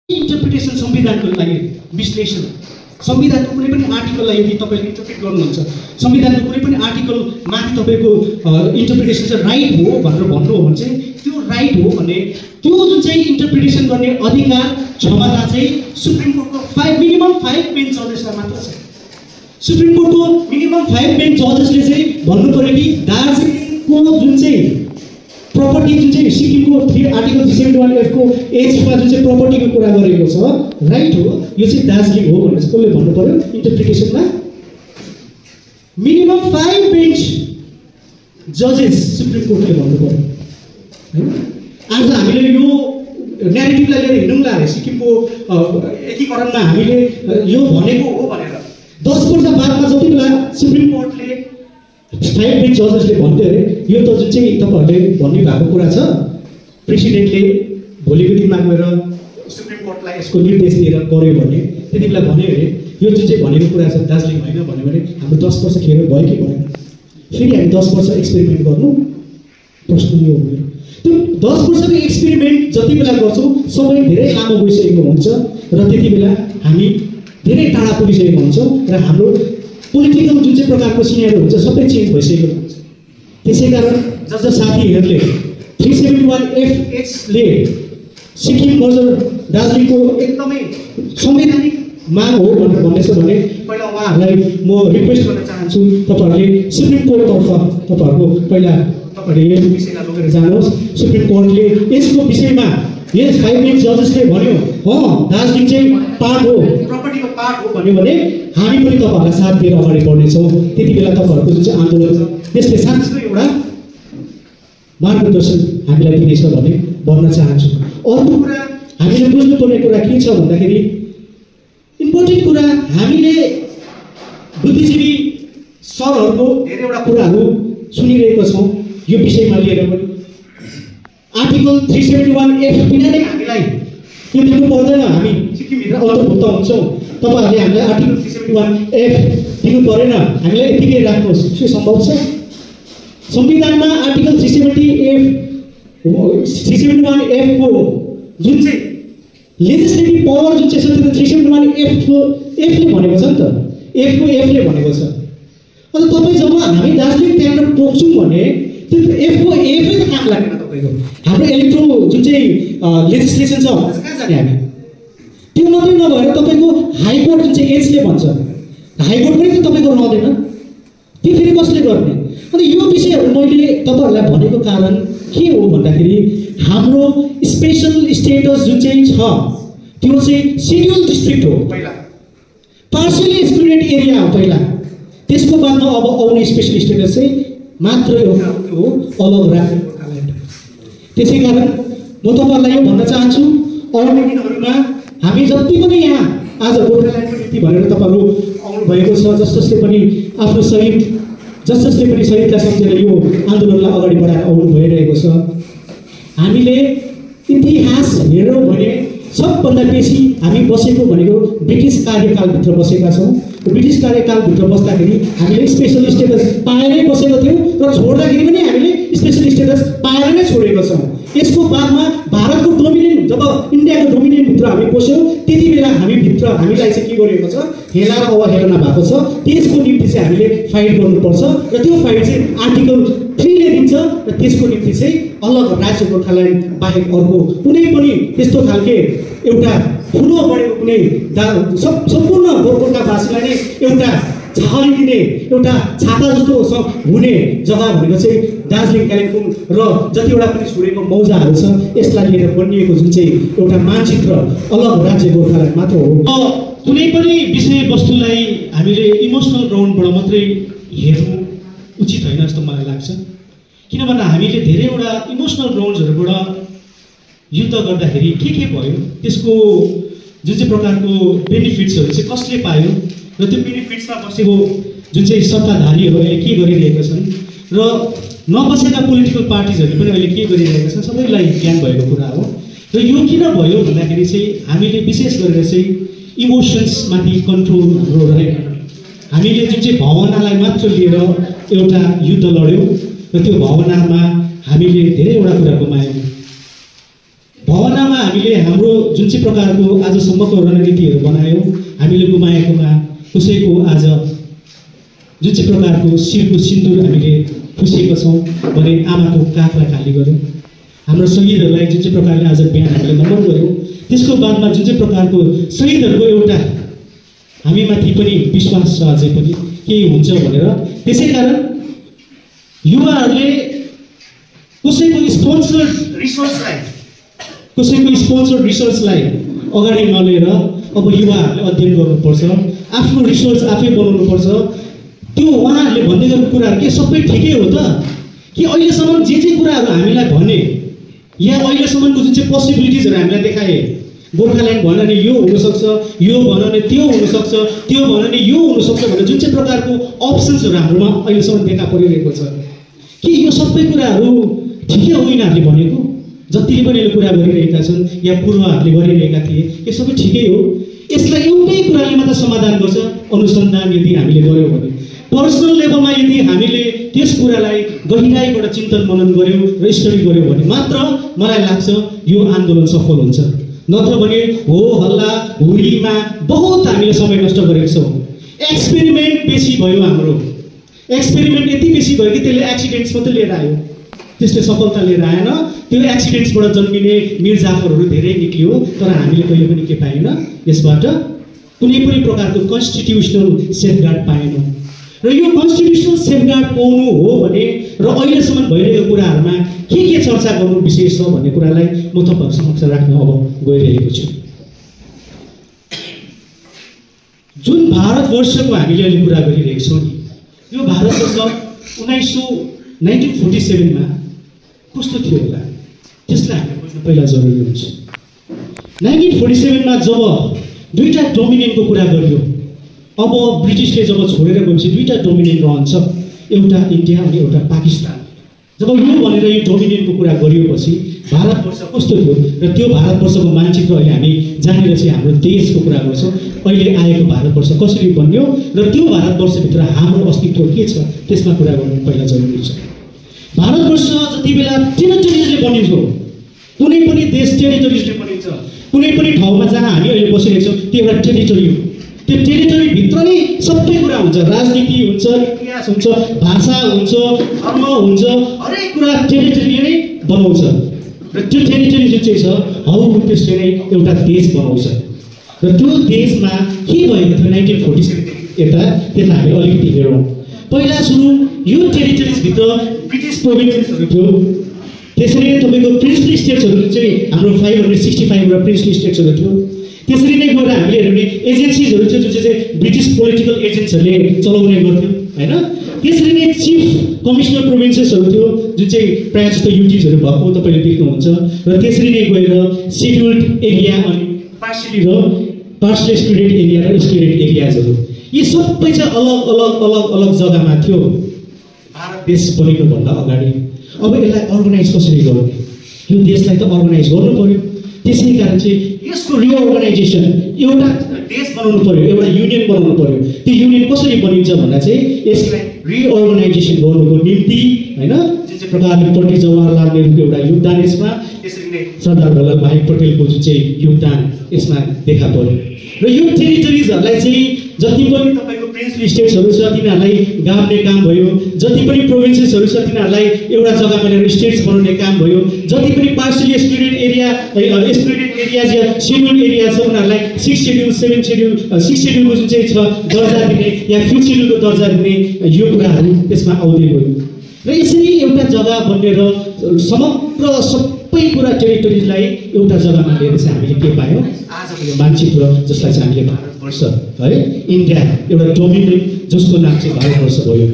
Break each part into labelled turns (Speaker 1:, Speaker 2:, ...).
Speaker 1: Interpretation संविधानको लागि विश्लेषण संविधानको कुनै पनि आर्टिकललाई यदि तपाईँले इन्टरप्रेट गर्नुहुन्छ संविधानको कुनै पनि आर्टिकल माथि तपाईँको इन्टरप्रिटेसन चाहिँ राइट हो भनेर भन्नु हो भने चाहिँ त्यो राइट हो भने त्यो जुन चाहिँ इन्टरप्रिटेसन गर्ने अधिकार क्षमता चाहिँ सुप्रिम कोर्टको मिनिमम 5 बेन्च जजेसलाई मात्र छ। सुप्रिम कोर्टको मिनिमम 5 बेन्च जजेसले चाहिँ भन्नु पर्यो कि दार्जिलिङको जुन चाहिँ प्रपर्टी जुन चाहिँ सिक्किमको आर्टिकल 371F को एजमा जुन चाहिँ प्रपर्टीको कुरा गरेको छ राइट हो यो चाहिँ दार्जिलिङ हो भनेर कसले भन्नु पर्यो इन्टरप्रिटेसनमा मिनिमम 5 बेन्च जजेस सुप्रिम कोर्टले भन्नु पर्यो हैन। आज हामीले यो न्यारेटिभलाई लिएर हिँडौँला अरे सिक्किमको एकीकरणमा हामीले यो भनेको हो भनेर 10 वर्ष बादमा जति बेला सुप्रिम कोर्टले 5 बेन्च जजेसले भन्थ्यो अरे यो त जुन चाहिँ तपाईँहरूले भन्नु भएको कुरा छ प्रेसिडेन्टले भोलिको दिनमा गएर सुप्रिम कोर्टलाई यसको निर्देश दिएर गर्यो भने त्यति बेला भन्यो अरे यो जुन चाहिँ भनेको कुरा छ दार्जिलिङ होइन भन्यो भने हाम्रो 10 वर्ष खेर भयो कि भएन फेरि हामी 10 वर्ष एक्सपेरिमेन्ट गर्नु प्रश्न यो हो मेरो। त्यो 10 वर्षको एक्सपेरिमेन्ट जति बेला गर्छौँ समय धेरै लामो गइसकेको हुन्छ र त्यति बेला हामी धेरै टाढा पुगिसकेको हुन्छौँ र हाम्रो पोलिटिकल जुन चाहिँ प्रकारको सिनेरियो हुन्छ सबै चेन्ज भइसकेको हुन्छ। त्यसै कारण जस साथीहरूले 371FH ले सिक्किम मर्जर दार्जिलिङको एकदमै संवैधानिक माग हो भनेर भन्नेछ भने पहिला उहाँहरूलाई म रिक्वेस्ट गर्न चाहन्छु तपाईँहरूले सुप्रिम कोर्टतर्फ तपाईँहरूको पहिला तपाईँहरूले यो विषयलाई लगेर जानुहोस्। सुप्रिम कोर्टले यसको विषयमा यस 5 बेन्च जजेसले भन्यो दार्जिलिङ चाहिँ पार्ट हो प्रपर्टीको पार्ट हो भन्यो भने हामी पनि तपाईँहरूलाई साथ दिएर अगाडि बढ्नेछौँ। त्यति बेला तपाईँहरूको जुन चाहिँ आन्दोलन छ त्यसले साँच्चै एउटा मार्गदर्शन हामीलाई दिनेछ भन्ने भन्न चाहन्छु। अर्को कुरा हामीले बुझ्नुपर्ने कुरा के छ भन्दाखेरि इम्पोर्टेन्ट कुरा हामीले बुद्धिजीवी सरहरूको धेरैवटा कुराहरू सुनिरहेका छौँ यो विषयमा लिएर पनि आर्टिकल 371F किन नै हामीलाई यो दिनु पर्दैन हामी सिक्किमभित्र अन्तर्भुक्त हुन्छौँ तपाईँहरूले हामीलाई आर्टिकल 371F दिनु परेन हामीलाई यतिकै राख्नुहोस् के सम्भव छ? संविधानमा आर्टिकल 371F को जुन चाहिँ लेजिस्लेटिभ पावर जुन चाहिँ छ त्यो 371F को F ले भनेको छ नि त F को F ले भनेको छ। अनि तपाईँ जब हामी दार्जिलिङ त्यहाँबाट पोख्छौँ भने त्यो F को F नै काम लागेन तपाईँको हाम्रो इलेक्ट्रो जुन चाहिँ लेजिस्लेसन छ कहाँ जाने हामी त्यो मात्रै नभएर तपाईँको हाइकोर्ट जुन चाहिँ एचले भन्छ हाइकोर्ट पनि त तपाईँको रहँदैन त्यो फेरि कसले गर्ने? अनि यो विषयहरू मैले तपाईँहरूलाई भनेको कारण के हो भन्दाखेरि हाम्रो स्पेसल स्टेटस जुन चाहिँ छ त्यो चाहिँ सेड्युल डिस्ट्रिक्ट हो पहिला पार्सियली एक्सक्लुडेड एरिया हो पहिला त्यसको बादमा अब आउने स्पेसल स्टेटस चाहिँ मात्र एउटा हो अलग राख्ने गोर्खाल्यान्ड। त्यसै कारण म तपाईँहरूलाई यो भन्न चाहन्छु आउने दिनहरूमा हामी जति पनि यहाँ आज गोर्खाल्यान्डको नीति भनेर तपाईँहरू आउनुभएको छ जसले पनि आफ्नो शहीद जसले पनि शहीदलाई सम्झेर यो आन्दोलनलाई अगाडि बढाएर आउनु भइरहेको छ। हामीले इतिहास हेरौँ भने सबभन्दा बेसी हामी बसेको भनेको ब्रिटिस कार्यकालभित्र बसेका छौँ। ब्रिटिस कार्यकालभित्र बस्दाखेरि हामीले स्पेसल स्टेटस पाएरै बसेको थियौँ र छोड्दाखेरि पनि हामीले स्पेसल स्टेटस पाएर नै छोडेको छौँ। यसको बादमा भारतको डोमिनेन्ट जब इन्डियाको डोमिनेन्टभित्र हामी पस्यौँ त्यति बेला हामीभित्र हामीलाई चाहिँ के गरिएको छ हेला र अवहेलना भएको छ। त्यसको निम्ति चाहिँ हामीले फाइट गर्नुपर्छ र त्यो फाइट चाहिँ आर्टिकल 3 ले दिन्छ र त्यसको निम्ति चाहिँ अलग राज्य गोर्खाल्यान्ड बाहेक अर्को कुनै पनि त्यस्तो खालके एउटा ठुलो बढेको कुनै सम्पूर्ण गोर्खावासीलाई नै एउटा छालिदिने एउटा छाता जस्तो हुने जग्गा भनेको चाहिँ दार्जिलिङ कालिम्पोङ र जतिवटा पनि छोडेको मौजाहरू छ यसलाई लिएर बनिएको जुन चाहिँ एउटा मानचित्र अलग राज्य गोर्खाल्यान्ड मात्र हो। कुनै पनि विषयवस्तुलाई हामीले इमोसनल ग्राउन्डबाट मात्रै हेर्नु उचित होइन जस्तो मलाई लाग्छ। किन भन्दा हामीले धेरैवटा इमोसनल ग्राउन्ड्सहरूबाट युद्ध गर्दाखेरि के भयो त्यसको जुन चाहिँ प्रकारको बेनिफिट्सहरू चाहिँ कसले पायो र त्यो बेनिफिट्समा बसेको जुन चाहिँ सत्ताधारीहरू अहिले के गरिरहेका छन् र नबसेका पोलिटिकल पार्टिजहरूले पनि अहिले के गरिरहेका छन् सबैलाई ज्ञान भएको कुरा हो। र यो किन भयो भन्दाखेरि चाहिँ हामीले विशेष गरेर चाहिँ इमोसन्समाथि कन्ट्रोल हाम्रो रहेन। हामीले जुन चाहिँ भावनालाई मात्र लिएर एउटा युद्ध लड्यौँ र त्यो भावनामा हामीले धेरैवटा कुरा गुमायौँ। भावनामा हामीले हाम्रो जुन चाहिँ प्रकारको आजसम्मको रणनीतिहरू बनायौँ, हामीले गुमाएकोमा कसैको आज जुन चाहिँ प्रकारको शिरको सिन्दुर हामीले खुसेका छौँ भने आमाको काखलाई खाली गऱ्यौँ, हाम्रो शहीदहरूलाई जुन चाहिँ प्रकारले आज बिहान हामीले नमन गऱ्यौँ, त्यसको बादमा जुन चाहिँ प्रकारको शहीदहरूको एउटा हामीमाथि पनि विश्वास छ अझै पनि केही हुन्छ भनेर। त्यसै कारण युवाहरूले कसैको स्पोन्सर्ड रिसर्चलाई अगाडि नलिएर अब युवाहरूले अध्ययन गर्नुपर्छ, आफ्नो रिसर्च आफै बनाउनुपर्छ। त्यो उहाँहरूले भन्दै गरेको कुराहरू के सबै ठिकै हो त? कि अहिलेसम्म जे कुराहरू हामीलाई भने या अहिलेसम्मको जुन चाहिँ पोसिबिलिटिजहरू हामीलाई देखाए, गोर्खाल्यान्ड भन नि यो हुनसक्छ, यो भन नि त्यो हुनसक्छ, त्यो भन नि यो हुनसक्छ भनेर जुन चाहिँ प्रकारको अप्सन्सहरू हाम्रोमा अहिलेसम्म देखा परिरहेको छ, कि यो सबै कुराहरू ठिकै हो यिनीहरूले भनेको? जतिले पनि यो कुरा गरिरहेका छन् या पूर्वहरूले गरिरहेका थिए, यो सबै ठिकै हो? यसलाई एउटै कुराले मात्र समाधान गर्छ, अनुसन्धान यदि हामीले गऱ्यौँ भने, पर्सनल लेभलमा यदि हामीले त्यस कुरालाई गहिराइबाट चिन्तन मनन गऱ्यौँ र स्टडी गऱ्यौँ भने मात्र मलाई लाग्छ यो आन्दोलन सफल हुन्छ। नत्र भने हो हल्ला हुरीमा बहुत हामीले समय नष्ट गरेका छौँ। एक्सपेरिमेन्ट बेसी भयो, हाम्रो एक्सपेरिमेन्ट यति बेसी भयो कि त्यसले एक्सिडेन्ट्स मात्रै लिएर आयो, त्यसले सफलता लिएर आएन। त्यो एक्सिडेन्ट्सबाट जन्मिने मिर्जाफरहरू धेरै निक्लियो, तर हामीले कहिले पनि के पाएन, यसबाट कुनै पनि प्रकारको कन्स्टिट्युसनल सेफगार्ड पाएनौँ। र यो कन्स्टिट्युसनल सेफगार्ड पाउनु हो भने र अहिलेसम्म भइरहेको कुराहरूमा के चर्चा गर्नु विशेष छ भन्ने कुरालाई म तपाईँहरू समक्ष राख्न अब गइरहेको छु। जुन भारतवर्षको हामीले अहिले कुरा गरिरहेको छौँ नि, यो भारतवर्ष 1947मा कस्तो थियो होला, त्यसलाई हामीले बुझ्नु पहिला जरुरी हुन्छ। 1947मा जब दुईटा डोमिनेन्टको कुरा गरियो, अब ब्रिटिसले जब छोडेर गएपछि दुईटा डोमिनेन्ट रहन्छ, एउटा इन्डिया अनि एउटा पाकिस्तान। जब यो भनेर यो डोमिनेन्टको कुरा गरिएपछि भारतवर्ष कस्तो थियो र त्यो भारतवर्षको मानचित्र अहिले हामी जानेर चाहिँ हाम्रो देशको कुरा गर्छौँ, अहिले आएको भारतवर्ष कसरी बन्यो र त्यो भारतवर्षभित्र हाम्रो अस्तित्व के छ त्यसमा कुरा गर्नु पहिला जरुरी छ। भारतवर्ष जति बेला टेरिटोरिजले बनिन्छ, कुनै पनि देश टेरिटोरिजले बनिन्छ, कुनै पनि ठाउँमा जहाँ हामी अहिले बसिरहेको छौँ त्यो एउटा टेरिटोरी हो। त्यो टेरिटोरीभित्र नै सबै कुरा हुन्छ, राजनीति हुन्छ, इतिहास हुन्छ, भाषा हुन्छ, धर्म हुन्छ, हरेक कुरा टेरिटोरीले नै बनाउँछ। र त्यो टेरिटोरी जुन चाहिँ छ हौ त्यसले नै एउटा देश बनाउँछ। र त्यो देशमा के भएको थियो 1947 यता त्यसलाई हामी अलिकति हेरौँ। पहिला सुरु यो टेरिटोरिजभित्र ब्रिटिस प्रोभिन्सेसहरू थियो, त्यसरी नै तपाईँको प्रिन्सली स्टेट्सहरू चाहिँ हाम्रो 565 वटा प्रिन्सली स्टेट्सहरू थियो। त्यसरी नै गएर हामीले हेर्ने एजेन्सिजहरू थियो जुन चाहिँ ब्रिटिस पोलिटिकल एजेन्ट्सहरूले चलाउने गर्थ्यो होइन। त्यसरी नै चिफ कमिसनर प्रोभिन्सेसहरू थियो जुन चाहिँ प्रायः जस्तो युटिजहरू भएको तपाईँले देख्नुहुन्छ। र त्यसरी नै गएर सेड्युल्ड एरिया अनि पार्सली स्टुडेन्ट एरिया र स्टुडेन्ट एरियाजहरू, यी सबै चाहिँ अलग जग्गामा थियो भारत देश बनिनुभन्दा अगाडि। अब यसलाई अर्गनाइज कसरी गर्ने, यो देशलाई त अर्गनाइज गर्नु पर्यो। त्यसै कारण चाहिँ यसको रिअर्गनाइजेसन, एउटा देश बनाउनु पर्यो, एउटा युनियन बनाउनु पर्यो। त्यो युनियन कसरी बनिन्छ भन्दा चाहिँ यसलाई रिअर्गनाइजेसन गर्नुको निम्ति होइन, जुन चाहिँ प्रकारले पण्डित जवाहरलाल नेहरूको एउटा योगदान यसमा, त्यसरी नै सरदार वल्लभभाइ पटेलको जुन चाहिँ योगदान यसमा देखा पर्यो। र यो टेरिटोरिजहरूलाई चाहिँ जति पनि तपाईँको प्रिन्सली स्टेट्सहरू छ तिनीहरूलाई गाड्ने काम भयो, जति पनि प्रोभिन्सेसहरू छ तिनीहरूलाई एउटा जग्गामा ल्याएर स्टेट्स बनाउने काम भयो, जति पनि पार्सली स्टुडेन्ट एरिया या सेड्युल एरिया छ उनीहरूलाई 6 सेड्युल 7 सेड्युल 6 सेड्युलको जुन चाहिँ छ दर्जा दिने या 5th सेड्युलको दर्जा दिने, यो कुराहरू त्यसमा आउँदै गयो। र यसरी एउटा जग्गा बनेर समग्र सबै कुरा टेरिटोरिजलाई एउटा जग्गामा लिएर चाहिँ हामीले के पायौँ, आजको यो मानचित्र जसलाई चाहिँ हामीले भारतवर्ष है, इन्डिया एउटा डोमिनेन्ट जसको नाम चाहिँ भारतवर्ष भयो।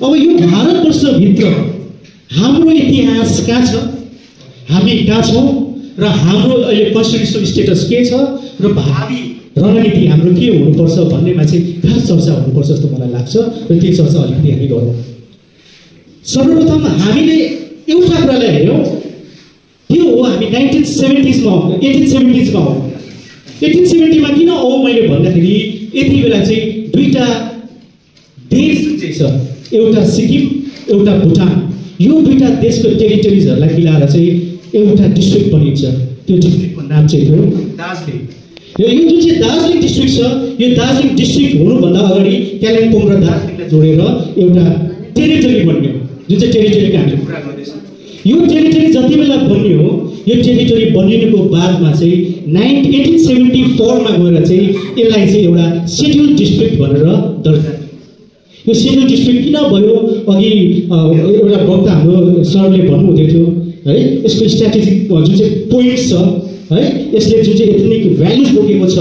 Speaker 1: अब यो भारतवर्षभित्र हाम्रो इतिहास कहाँ छ, हामी कहाँ छौँ र हाम्रो अहिले कन्स्टिट्युसनल स्टेटस के छ र भावी रणनीति हाम्रो के हुनुपर्छ भन्नेमा चाहिँ खास चर्चा हुनुपर्छ जस्तो मलाई लाग्छ। र त्यो चर्चा अलिकति हामी गरौँ। सर्वप्रथम हामीले एउटा कुरालाई हेरौँ, त्यो हो हामी 1870मा हो। 1870मा किन आउँ मैले भन्दाखेरि यति बेला चाहिँ दुईटा देश जुन चाहिँ छ, एउटा सिक्किम एउटा भुटान, यो दुईटा देशको टेरिटोरिजहरूलाई मिलाएर चाहिँ एउटा डिस्ट्रिक्ट बनिन्छ। त्यो डिस्ट्रिक्टको नाम चाहिँ थियो दार्जिलिङ। यो जुन चाहिँ दार्जिलिङ डिस्ट्रिक्ट छ, यो दार्जिलिङ डिस्ट्रिक्ट हुनुभन्दा अगाडि कालिम्पोङ र दार्जिलिङलाई जोडेर एउटा टेरिटोरी बन्यो, जुन चाहिँ टेरिटोरीको हामीले कुरा गर्दैछौँ। यो टेरिटोरी जति बेला बन्यो, यो टेरिटोरी बनिनुको बादमा चाहिँ 1874 मा गएर चाहिँ यसलाई चाहिँ एउटा सेड्युल डिस्ट्रिक्ट भनेर दर्जा। यो सेड्युल डिस्ट्रिक्ट किन भयो, अघि एउटा वक्ता हाम्रो सरले भन्नुहुँदै थियो है, यसको स्ट्राटेजिक जुन चाहिँ पोइन्ट्स छ है, यसले जुन चाहिँ एथनिक भ्यालुज बोकेको छ,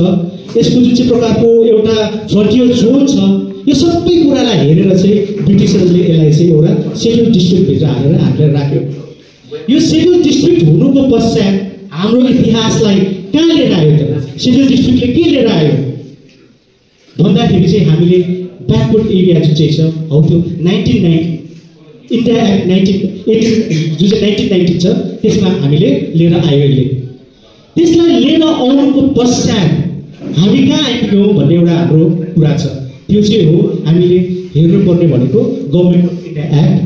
Speaker 1: यसको जुन चाहिँ प्रकारको एउटा फ्रन्टियर जोन छ, यो सबै कुरालाई हेरेर चाहिँ ब्रिटिसहरूले यसलाई चाहिँ एउटा सेड्युल डिस्ट्रिक्टभित्र हालेर हामीलाई राख्यो। यो सेड्युल डिस्ट्रिक्ट हुनुको पश्चात हाम्रो इतिहासलाई कहाँ लिएर आयो त? सेड्युल डिस्ट्रिक्टले के लिएर आयो भन्दाखेरि चाहिँ हामीले ब्याकवर्ड एरिया जुन चाहिँ छ हौ त्यो 1990 इन्डिया एक्ट 1980 जुन चाहिँ 1990 छ त्यसमा हामीले लिएर आयो। अहिले त्यसलाई लिएर आउनुको पश्चात हामी कहाँ आइपुग्यौँ भन्ने एउटा हाम्रो कुरा छ। त्यो चाहिँ हो हामीले हेर्नुपर्ने भनेको गभर्मेन्ट अफ इन्डिया एक्ट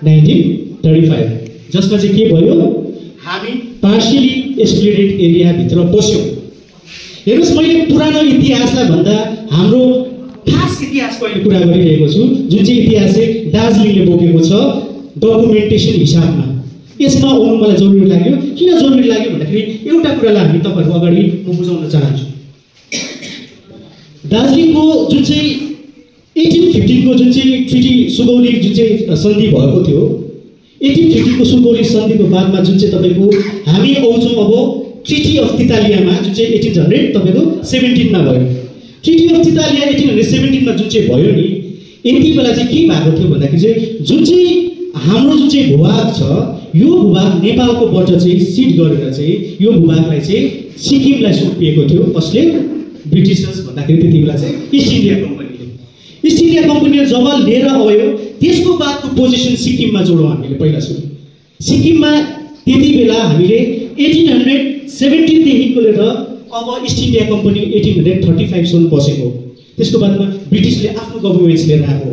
Speaker 1: 1935, जसमा चाहिँ के भयो, हामी पार्सियली एक्सक्लुडेड एरियाभित्र पस्यौँ। हेर्नुहोस्, मैले पुरानो इतिहासलाई भन्दा हाम्रो खास इतिहासको अहिले कुरा गरिरहेको छु, जुन चाहिँ इतिहास चाहिँ दार्जिलिङले बोकेको छ डकुमेन्टेसन हिसाबमा। यसमा आउनु मलाई जरुरी लाग्यो। किन जरुरी लाग्यो भन्दाखेरि एउटा कुरालाई हामी तपाईँहरूको अगाडि म बुझाउन चाहन्छु। दार्जिलिङको जुन चाहिँ 1815 को जुन चाहिँ ट्रिटी सुगौली जुन चाहिँ सन्धि भएको थियो, 1815 को सुगौली सन्धिको बादमा जुन चाहिँ तपाईँको हामी आउँछौँ अब ट्रिटी अफ तितालियामा, जुन चाहिँ 1817 मा भयो। ट्रिटी अफ तितालिया 1817 मा जुन चाहिँ भयो नि, यति बेला चाहिँ के भएको थियो भन्दाखेरि चाहिँ जुन चाहिँ हाम्रो जुन चाहिँ भूभाग छ, यो भूभाग नेपालकोबाट चाहिँ सिड गरेर चाहिँ यो भूभागलाई चाहिँ सिक्किमलाई सुम्पिएको थियो। कसले? ब्रिटिसर्स भन्दाखेरि त्यति बेला चाहिँ इस्ट इन्डिया कम्पनीले। इस्ट इन्डिया कम्पनीले जब लिएर आयो त्यसको बादको पोजिसन सिक्किममा जोडौँ हामीले पहिला सुरु। सिक्किममा त्यति बेला हामीले 1817 देखिको लिएर अब इस्ट इन्डिया कम्पनी 1835 सम्म बसेको। त्यसको बादमा ब्रिटिसले आफ्नो गभर्मेन्ट्स लिएर आएको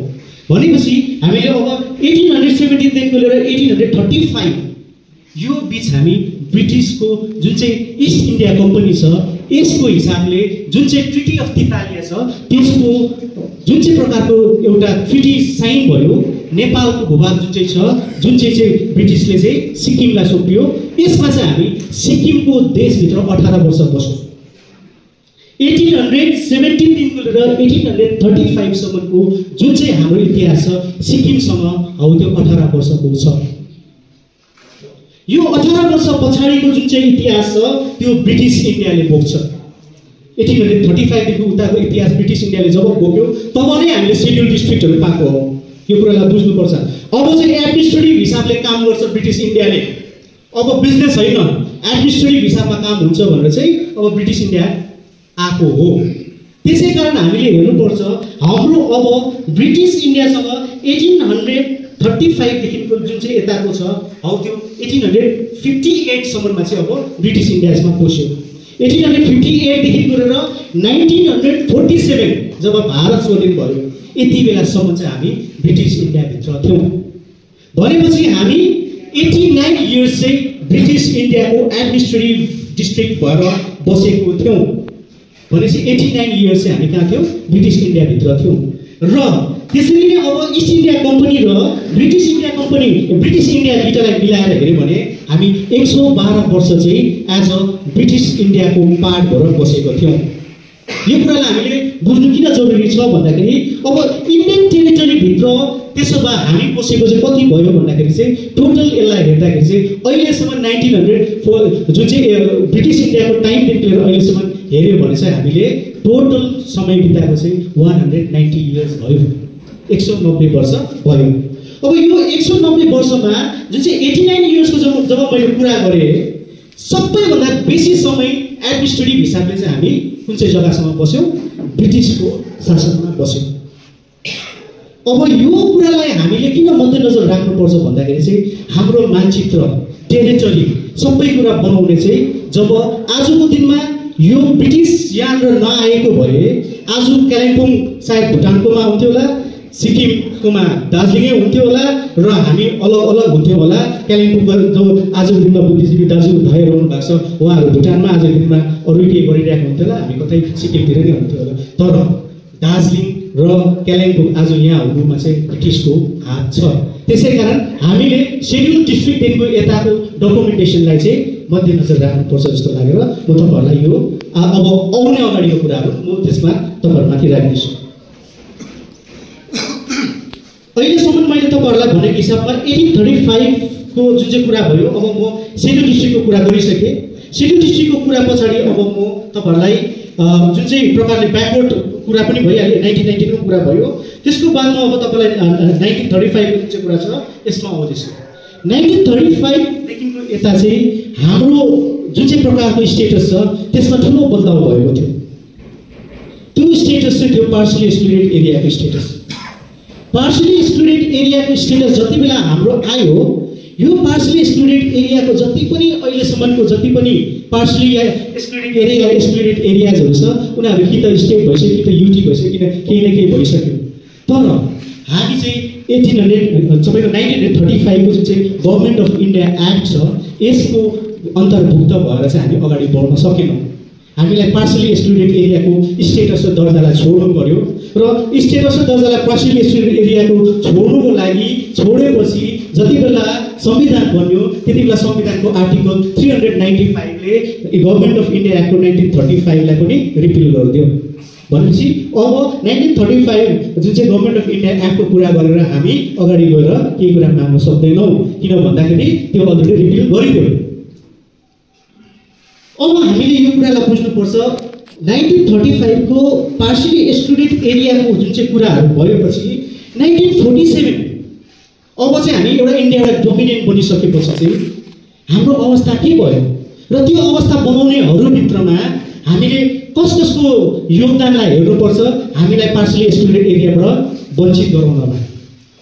Speaker 1: भनेपछि हामीले अब 1817 देखिको लिएर 1835 यो बिच हामी ब्रिटिसको जुन चाहिँ इस्ट इन्डिया कम्पनी छ यसको हिसाबले जुन चाहिँ ट्रिटी अफ तितालिया छ त्यसको जुन चाहिँ प्रकारको एउटा ट्रिटी साइन भयो, नेपालको भूभाग जुन चाहिँ छ, जुन चाहिँ ब्रिटिसले चाहिँ सिक्किमलाई सुम्पियो, यसमा चाहिँ हामी सिक्किमको देशभित्र 18 वर्ष बस्यौँ। 1817 देखिको लिएर 1835 सम्मको जुन चाहिँ हाम्रो इतिहास छ सिक्किमसँग हौ त्यो 18 वर्षको छ। यो 18 वर्ष पछाडिको जुन चाहिँ इतिहास छ त्यो ब्रिटिस इन्डियाले बोक्छ। 1835 देखि उताको इतिहास ब्रिटिस इन्डियाले जब बोक्यो तब नै हामीले सेड्युल डिस्ट्रिक्टहरू पाएको हो। यो कुरालाई बुझ्नुपर्छ। अब चाहिँ एडमिनिस्ट्रेटिभ हिसाबले काम गर्छ ब्रिटिस इन्डियाले, अब बिजनेस होइन एडमिनिस्ट्रेटिभ हिसाबमा काम हुन्छ भनेर चाहिँ अब ब्रिटिस इन्डिया आएको हो। त्यसै कारण हामीले हेर्नुपर्छ हाम्रो अब ब्रिटिस इन्डियासँग 1835 देखिको जुन चाहिँ यताको छ हौ त्यो 1858 सम्ममा चाहिँ अब ब्रिटिस इन्डियामा पस्यो। 1858 देखिको लिएर 1947 जब भारत स्वतन्त्र भयो यति बेलासम्म चाहिँ हामी ब्रिटिस इन्डियाभित्र थियौँ। भनेपछि हामी 89 इयर्स चाहिँ ब्रिटिस इन्डियाको एडमिनिस्ट्रेटिभ डिस्ट्रिक्ट भएर बसेको थियौँ। भनेपछि 89 इयर्स चाहिँ हामी कहाँ थियौँ? ब्रिटिस इन्डियाभित्र थियौँ। र त्यसरी नै अब इस्ट इन्डिया कम्पनी र British India Company British India दुईटालाई मिलाएर हेऱ्यो भने हामी 112 वर्ष चाहिँ एज अ ब्रिटिस इन्डियाको पार्ट भएर बसेको थियौँ। यो कुरालाई हामीले बुझ्नु किन जरुरी छ भन्दाखेरि अब इन्डियन टेरिटोरीभित्र त्यसो भए हामी बसेको चाहिँ कति भयो भन्दाखेरि चाहिँ टोटल यसलाई हेर्दाखेरि चाहिँ अहिलेसम्म 1904 जुन चाहिँ ब्रिटिस इन्डियाको टाइमदेखि लिएर अहिलेसम्म हेऱ्यो भने चाहिँ हामीले टोटल समय बिताएको चाहिँ 190 इयर्स भयो, 190 वर्ष भयो। अब यो 190 वर्षमा जुन चाहिँ 89 इयर्सको जब मैले कुरा गरेँ सबैभन्दा बेसी समय एडमिनिस्ट्रेटिभ हिसाबले चाहिँ हामी कुन चाहिँ जग्गासम्म बस्यौँ? ब्रिटिसको शासनमा बस्यौँ। अब यो कुरालाई हामीले किन मध्यनजर राख्नुपर्छ भन्दाखेरि चाहिँ हाम्रो मानचित्र टेरिटोरी सबै कुरा बनाउने चाहिँ जब आजको दिनमा यो ब्रिटिस यहाँनिर नआएको भए आज कालिम्पोङ सायद भुटानकोमा हुन्थ्यो होला, सिक्किमकोमा दार्जिलिङै हुन्थ्यो होला र हामी अलग अलग हुन्थ्यो होला। कालिम्पोङको जो आजको दिनमा बुद्धिजीवी दाजु भाइहरू हुनु भएको छ उहाँहरू भुटानमा आजको दिनमा अरू केही गरिरहेको हुन्थ्यो होला, हामी कतै सिक्किमतिर नै हुन्थ्यो होला। तर दार्जिलिङ र कालिम्पोङ आज यहाँ हुनुमा चाहिँ ब्रिटिसको हात छ। त्यसै कारण हामीले सेड्युल डिस्ट्रिक्टदेखिको यताको डकुमेन्टेसनलाई चाहिँ मध्यनजर राख्नुपर्छ जस्तो लागेर म तपाईँहरूलाई यो अब आउने अगाडिको कुराहरू म त्यसमा तपाईँहरूमाथि राख्दैछु। अहिलेसम्म मैले तपाईँहरूलाई भनेको हिसाबमा 1835 को जुन चाहिँ कुरा भयो, अब म सेड्युल डिस्ट्रिक्टको कुरा गरिसकेँ। सेड्युल डिस्ट्रिक्टको कुरा पछाडि अब म तपाईँहरूलाई जुन चाहिँ प्रकारले ब्याकवर्ड कुरा पनि भइहाल्यो, 1919 को कुरा भयो। त्यसको बादमा अब तपाईँलाई 1935 को जुन चाहिँ कुरा छ यसमा आउँदैछ। 1935 देखिको यता चाहिँ हाम्रो जुन चाहिँ प्रकारको स्टेटस छ त्यसमा ठुलो बदलाव भएको थियो। त्यो स्टेटस चाहिँ थियो पार्सली एक्सक्लुडेड एरियाको स्टेटस। पार्सली एक्सक्लुडेड एरियाको स्टेटस जति बेला हाम्रो आयो, यो पार्सली एक्सक्लुडेड एरियाको जति पनि अहिलेसम्मको जति पनि पार्सली एक्सक्लुडेड एरियाजहरू छ उनीहरू कि त स्टेट भइसक्यो, कि त युटी भइसक्यो, कि त केही न केही भइसक्यो। तर हामी चाहिँ 1935 को जुन चाहिँ गभर्मेन्ट अफ इन्डिया एक्ट छ यसको अन्तर्भुक्त भएर चाहिँ हामी अगाडि बढ्न सकेनौँ। हामीलाई पार्सली एक्सक्लुडेड एरियाको स्टेटस र दर्जालाई छोड्नु पर्यो र स्टेटस र दर्जालाई पार्सली एक्सक्लुडेड एरियाको छोड्नुको लागि छोडेपछि जति बेला संविधान बन्यो त्यति बेला संविधानको आर्टिकल 395 ले गभर्मेन्ट अफ इन्डिया एक्टको 1935 लाई पनि रिपिल गरिदियो। भनेपछि अब 1935 जुन चाहिँ गभर्मेन्ट अफ इन्डिया एक्टको कुरा गरेर हामी अगाडि गएर केही कुरा माग्न सक्दैनौँ, किन भन्दाखेरि त्यो अलरेडी रिपिल गरिदियो। अब हामीले यो कुरालाई बुझ्नुपर्छ, 1935 को पार्सली एक्सक्लुडेड एरियाको जुन चाहिँ कुराहरू भएपछि 1947 अब चाहिँ हामी एउटा इन्डियाबाट डोमिनेन्ट बनिसकेपछि चाहिँ हाम्रो अवस्था के भयो र त्यो अवस्था बनाउनेहरूभित्रमा हामीले कसको योगदानलाई हेर्नुपर्छ, हामीलाई पार्सली एक्सक्लुडेड एरियाबाट वञ्चित गराउनमा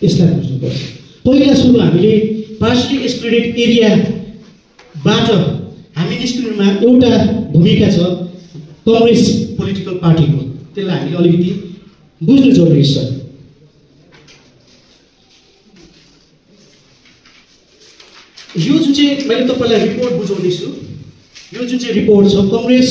Speaker 1: यसलाई बुझ्नुपर्छ। पहिला सुरु हामीले पार्सली एक्सक्लुडेड एरियाबाट हामी निस्किनुमा एउटा भूमिका छ कङ्ग्रेस पोलिटिकल पार्टीको, त्यसलाई हामीले अलिकति बुझ्नु जरुरी छ। यो जुन चाहिँ मैले तपाईँलाई रिपोर्ट बुझाउँदैछु, यो जुन चाहिँ रिपोर्ट छ कङ्ग्रेस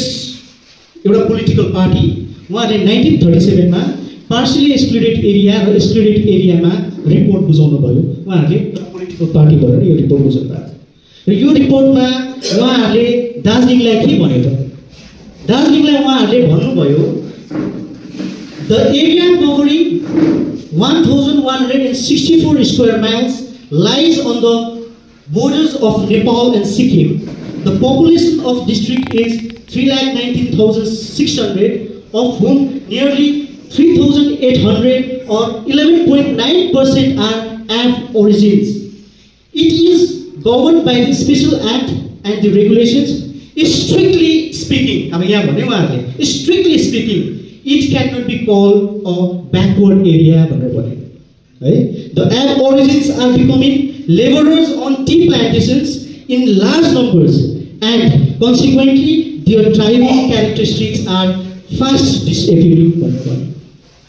Speaker 1: एउटा पोलिटिकल पार्टी, उहाँले 1937 मा पार्सली एक्सक्लुडेड एरिया र एक्सक्लुडेड एरियामा रिपोर्ट बुझाउनु भयो। उहाँहरूले पोलिटिकल पार्टी भएर यो रिपोर्ट बुझाउनु भयो र यो रिपोर्टमा उहाँहरूले दार्जिलिङलाई के भन्यो त? दार्जिलिङलाई उहाँहरूले भन्नुभयो the area covering 1164 square miles lies on the borders of Nepal and Sikkim. The population of district is 319,600, of whom nearly 3,800 or 11.9% are Af origins. It is governed by the special act and the regulations. Strictly speaking, strictly speaking, it cannot be called a backward area. The Af origins are becoming laborers on tea plantations in large numbers, and consequently their tribal characteristics are fast disappearing.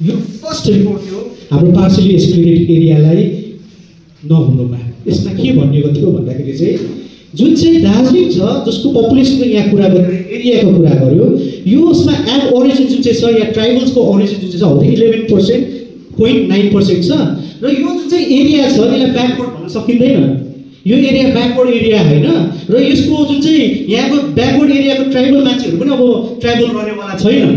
Speaker 1: यो first report थियो हाम्रो partially excluded एरियालाई नहुनुमा। यसमा के भनिएको थियो भन्दाखेरि चाहिँ जुन चाहिँ दार्जिलिङ छ जसको पपुलेसनको यहाँ कुरा गरेर एरियाको कुरा गर्यो, यो उसमा एफ ओरिजिन जुन चाहिँ छ या ट्राइबल्सको ओरिजिन जुन चाहिँ छ हो 11.9% छ र यो जुन चाहिँ एरिया छ यसलाई ब्याकवर्ड भन्न सकिँदैन। यो एरिया ब्याकवर्ड एरिया होइन र यसको जुन चाहिँ यहाँको ब्याकवर्ड एरियाको ट्राइबल मान्छेहरू पनि अब ट्राइबल रहनेवाला छैन,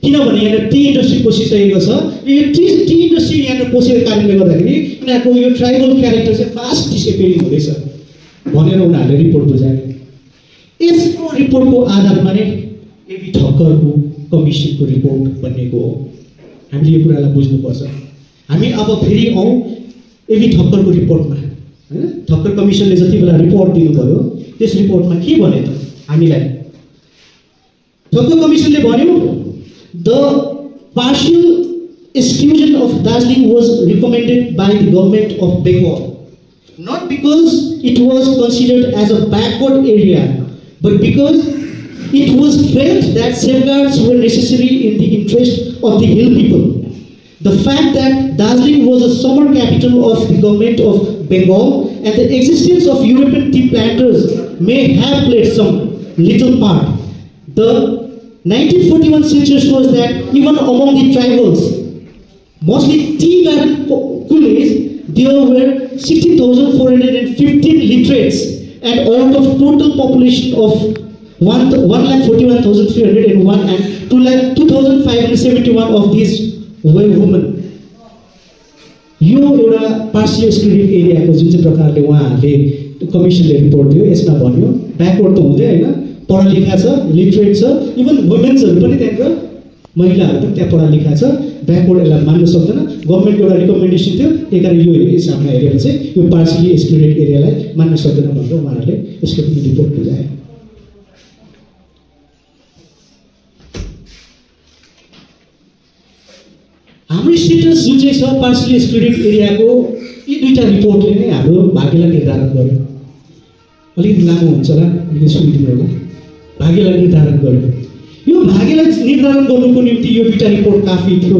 Speaker 1: किनभने यहाँ टी इन्डस्ट्री पसिसकेको छ। यो टी इन्डस्ट्री यहाँ पसेको कारणले गर्दाखेरि यिनीहरूको यो ट्राइबल क्यारेक्टर चाहिँ फास्ट डिसएपियरिङ हुँदैछ भनेर उनीहरूले रिपोर्ट बुझाए। यसको रिपोर्टको आधारमा नै एबी ठक्करको कमिसनको रिपोर्ट बनेको हो। हामीले यो कुरालाई बुझ्नुपर्छ। हामी अब फेरि आउँ एबी ठक्करको रिपोर्टमा, हैन? ठक्कर कमिसनले जति बेला रिपोर्ट दिनुभयो त्यस रिपोर्टमा के भन्यो त हामीलाई? ठक्कर कमिसनले भन्यो the partial exclusion of Darjeeling was recommended by the government of Bengal, not because it was considered as a backward area, but because it was felt that safeguards were necessary in the interest of the hill people. The fact that Darjeeling was a summer capital of the government of Bengal and the existence of European tea planters may have played some little part. The 1941 census shows that even among the tribals, mostly tea garden coolies, there were 16,415 literates, and out of total population of 1,41,301 and 2,571 of these were women. यो एउटा partial excluded एरियाको जुन चाहिँ प्रकारले उहाँहरूले कमिसनले report दियो यसमा भन्यो ब्याकवर्ड त हुँदै हैन, पढा लेखा छ, लिटरेट छ, इभन वुमेन्सहरु पनि त्यहाँको महिलाहरु पनि त्यहाँ पढा लेखा छ, ब्याकवर्ड यसलाई मान्न सक्दैन। गभर्नमेन्टको एउटा रिकमेन्डेसन थियो, त्यही कारण यो हिसाबमा हेरेर चाहिँ यो पार्शियली एक्सक्लुडेड एरियालाई मान्न सक्दैन भनेर उहाँहरूले यसको पनि रिपोर्ट बुझाए। हाम्रो स्टेटस जुन चाहिँ छ पार्शियली एक्सक्लुडेड एरियाको यी दुईटा रिपोर्टले नै हाम्रो भाग्यलाई निर्धारण गर्यो। अलिकति लामो हुन्छ होला, अलिकति सुनिदिनु होला। भाग्यलाई निर्धारण गर्यो। यो भाग्यलाई निर्धारण गर्नुको निम्ति यो दुईटा रिपोर्ट काफी थियो।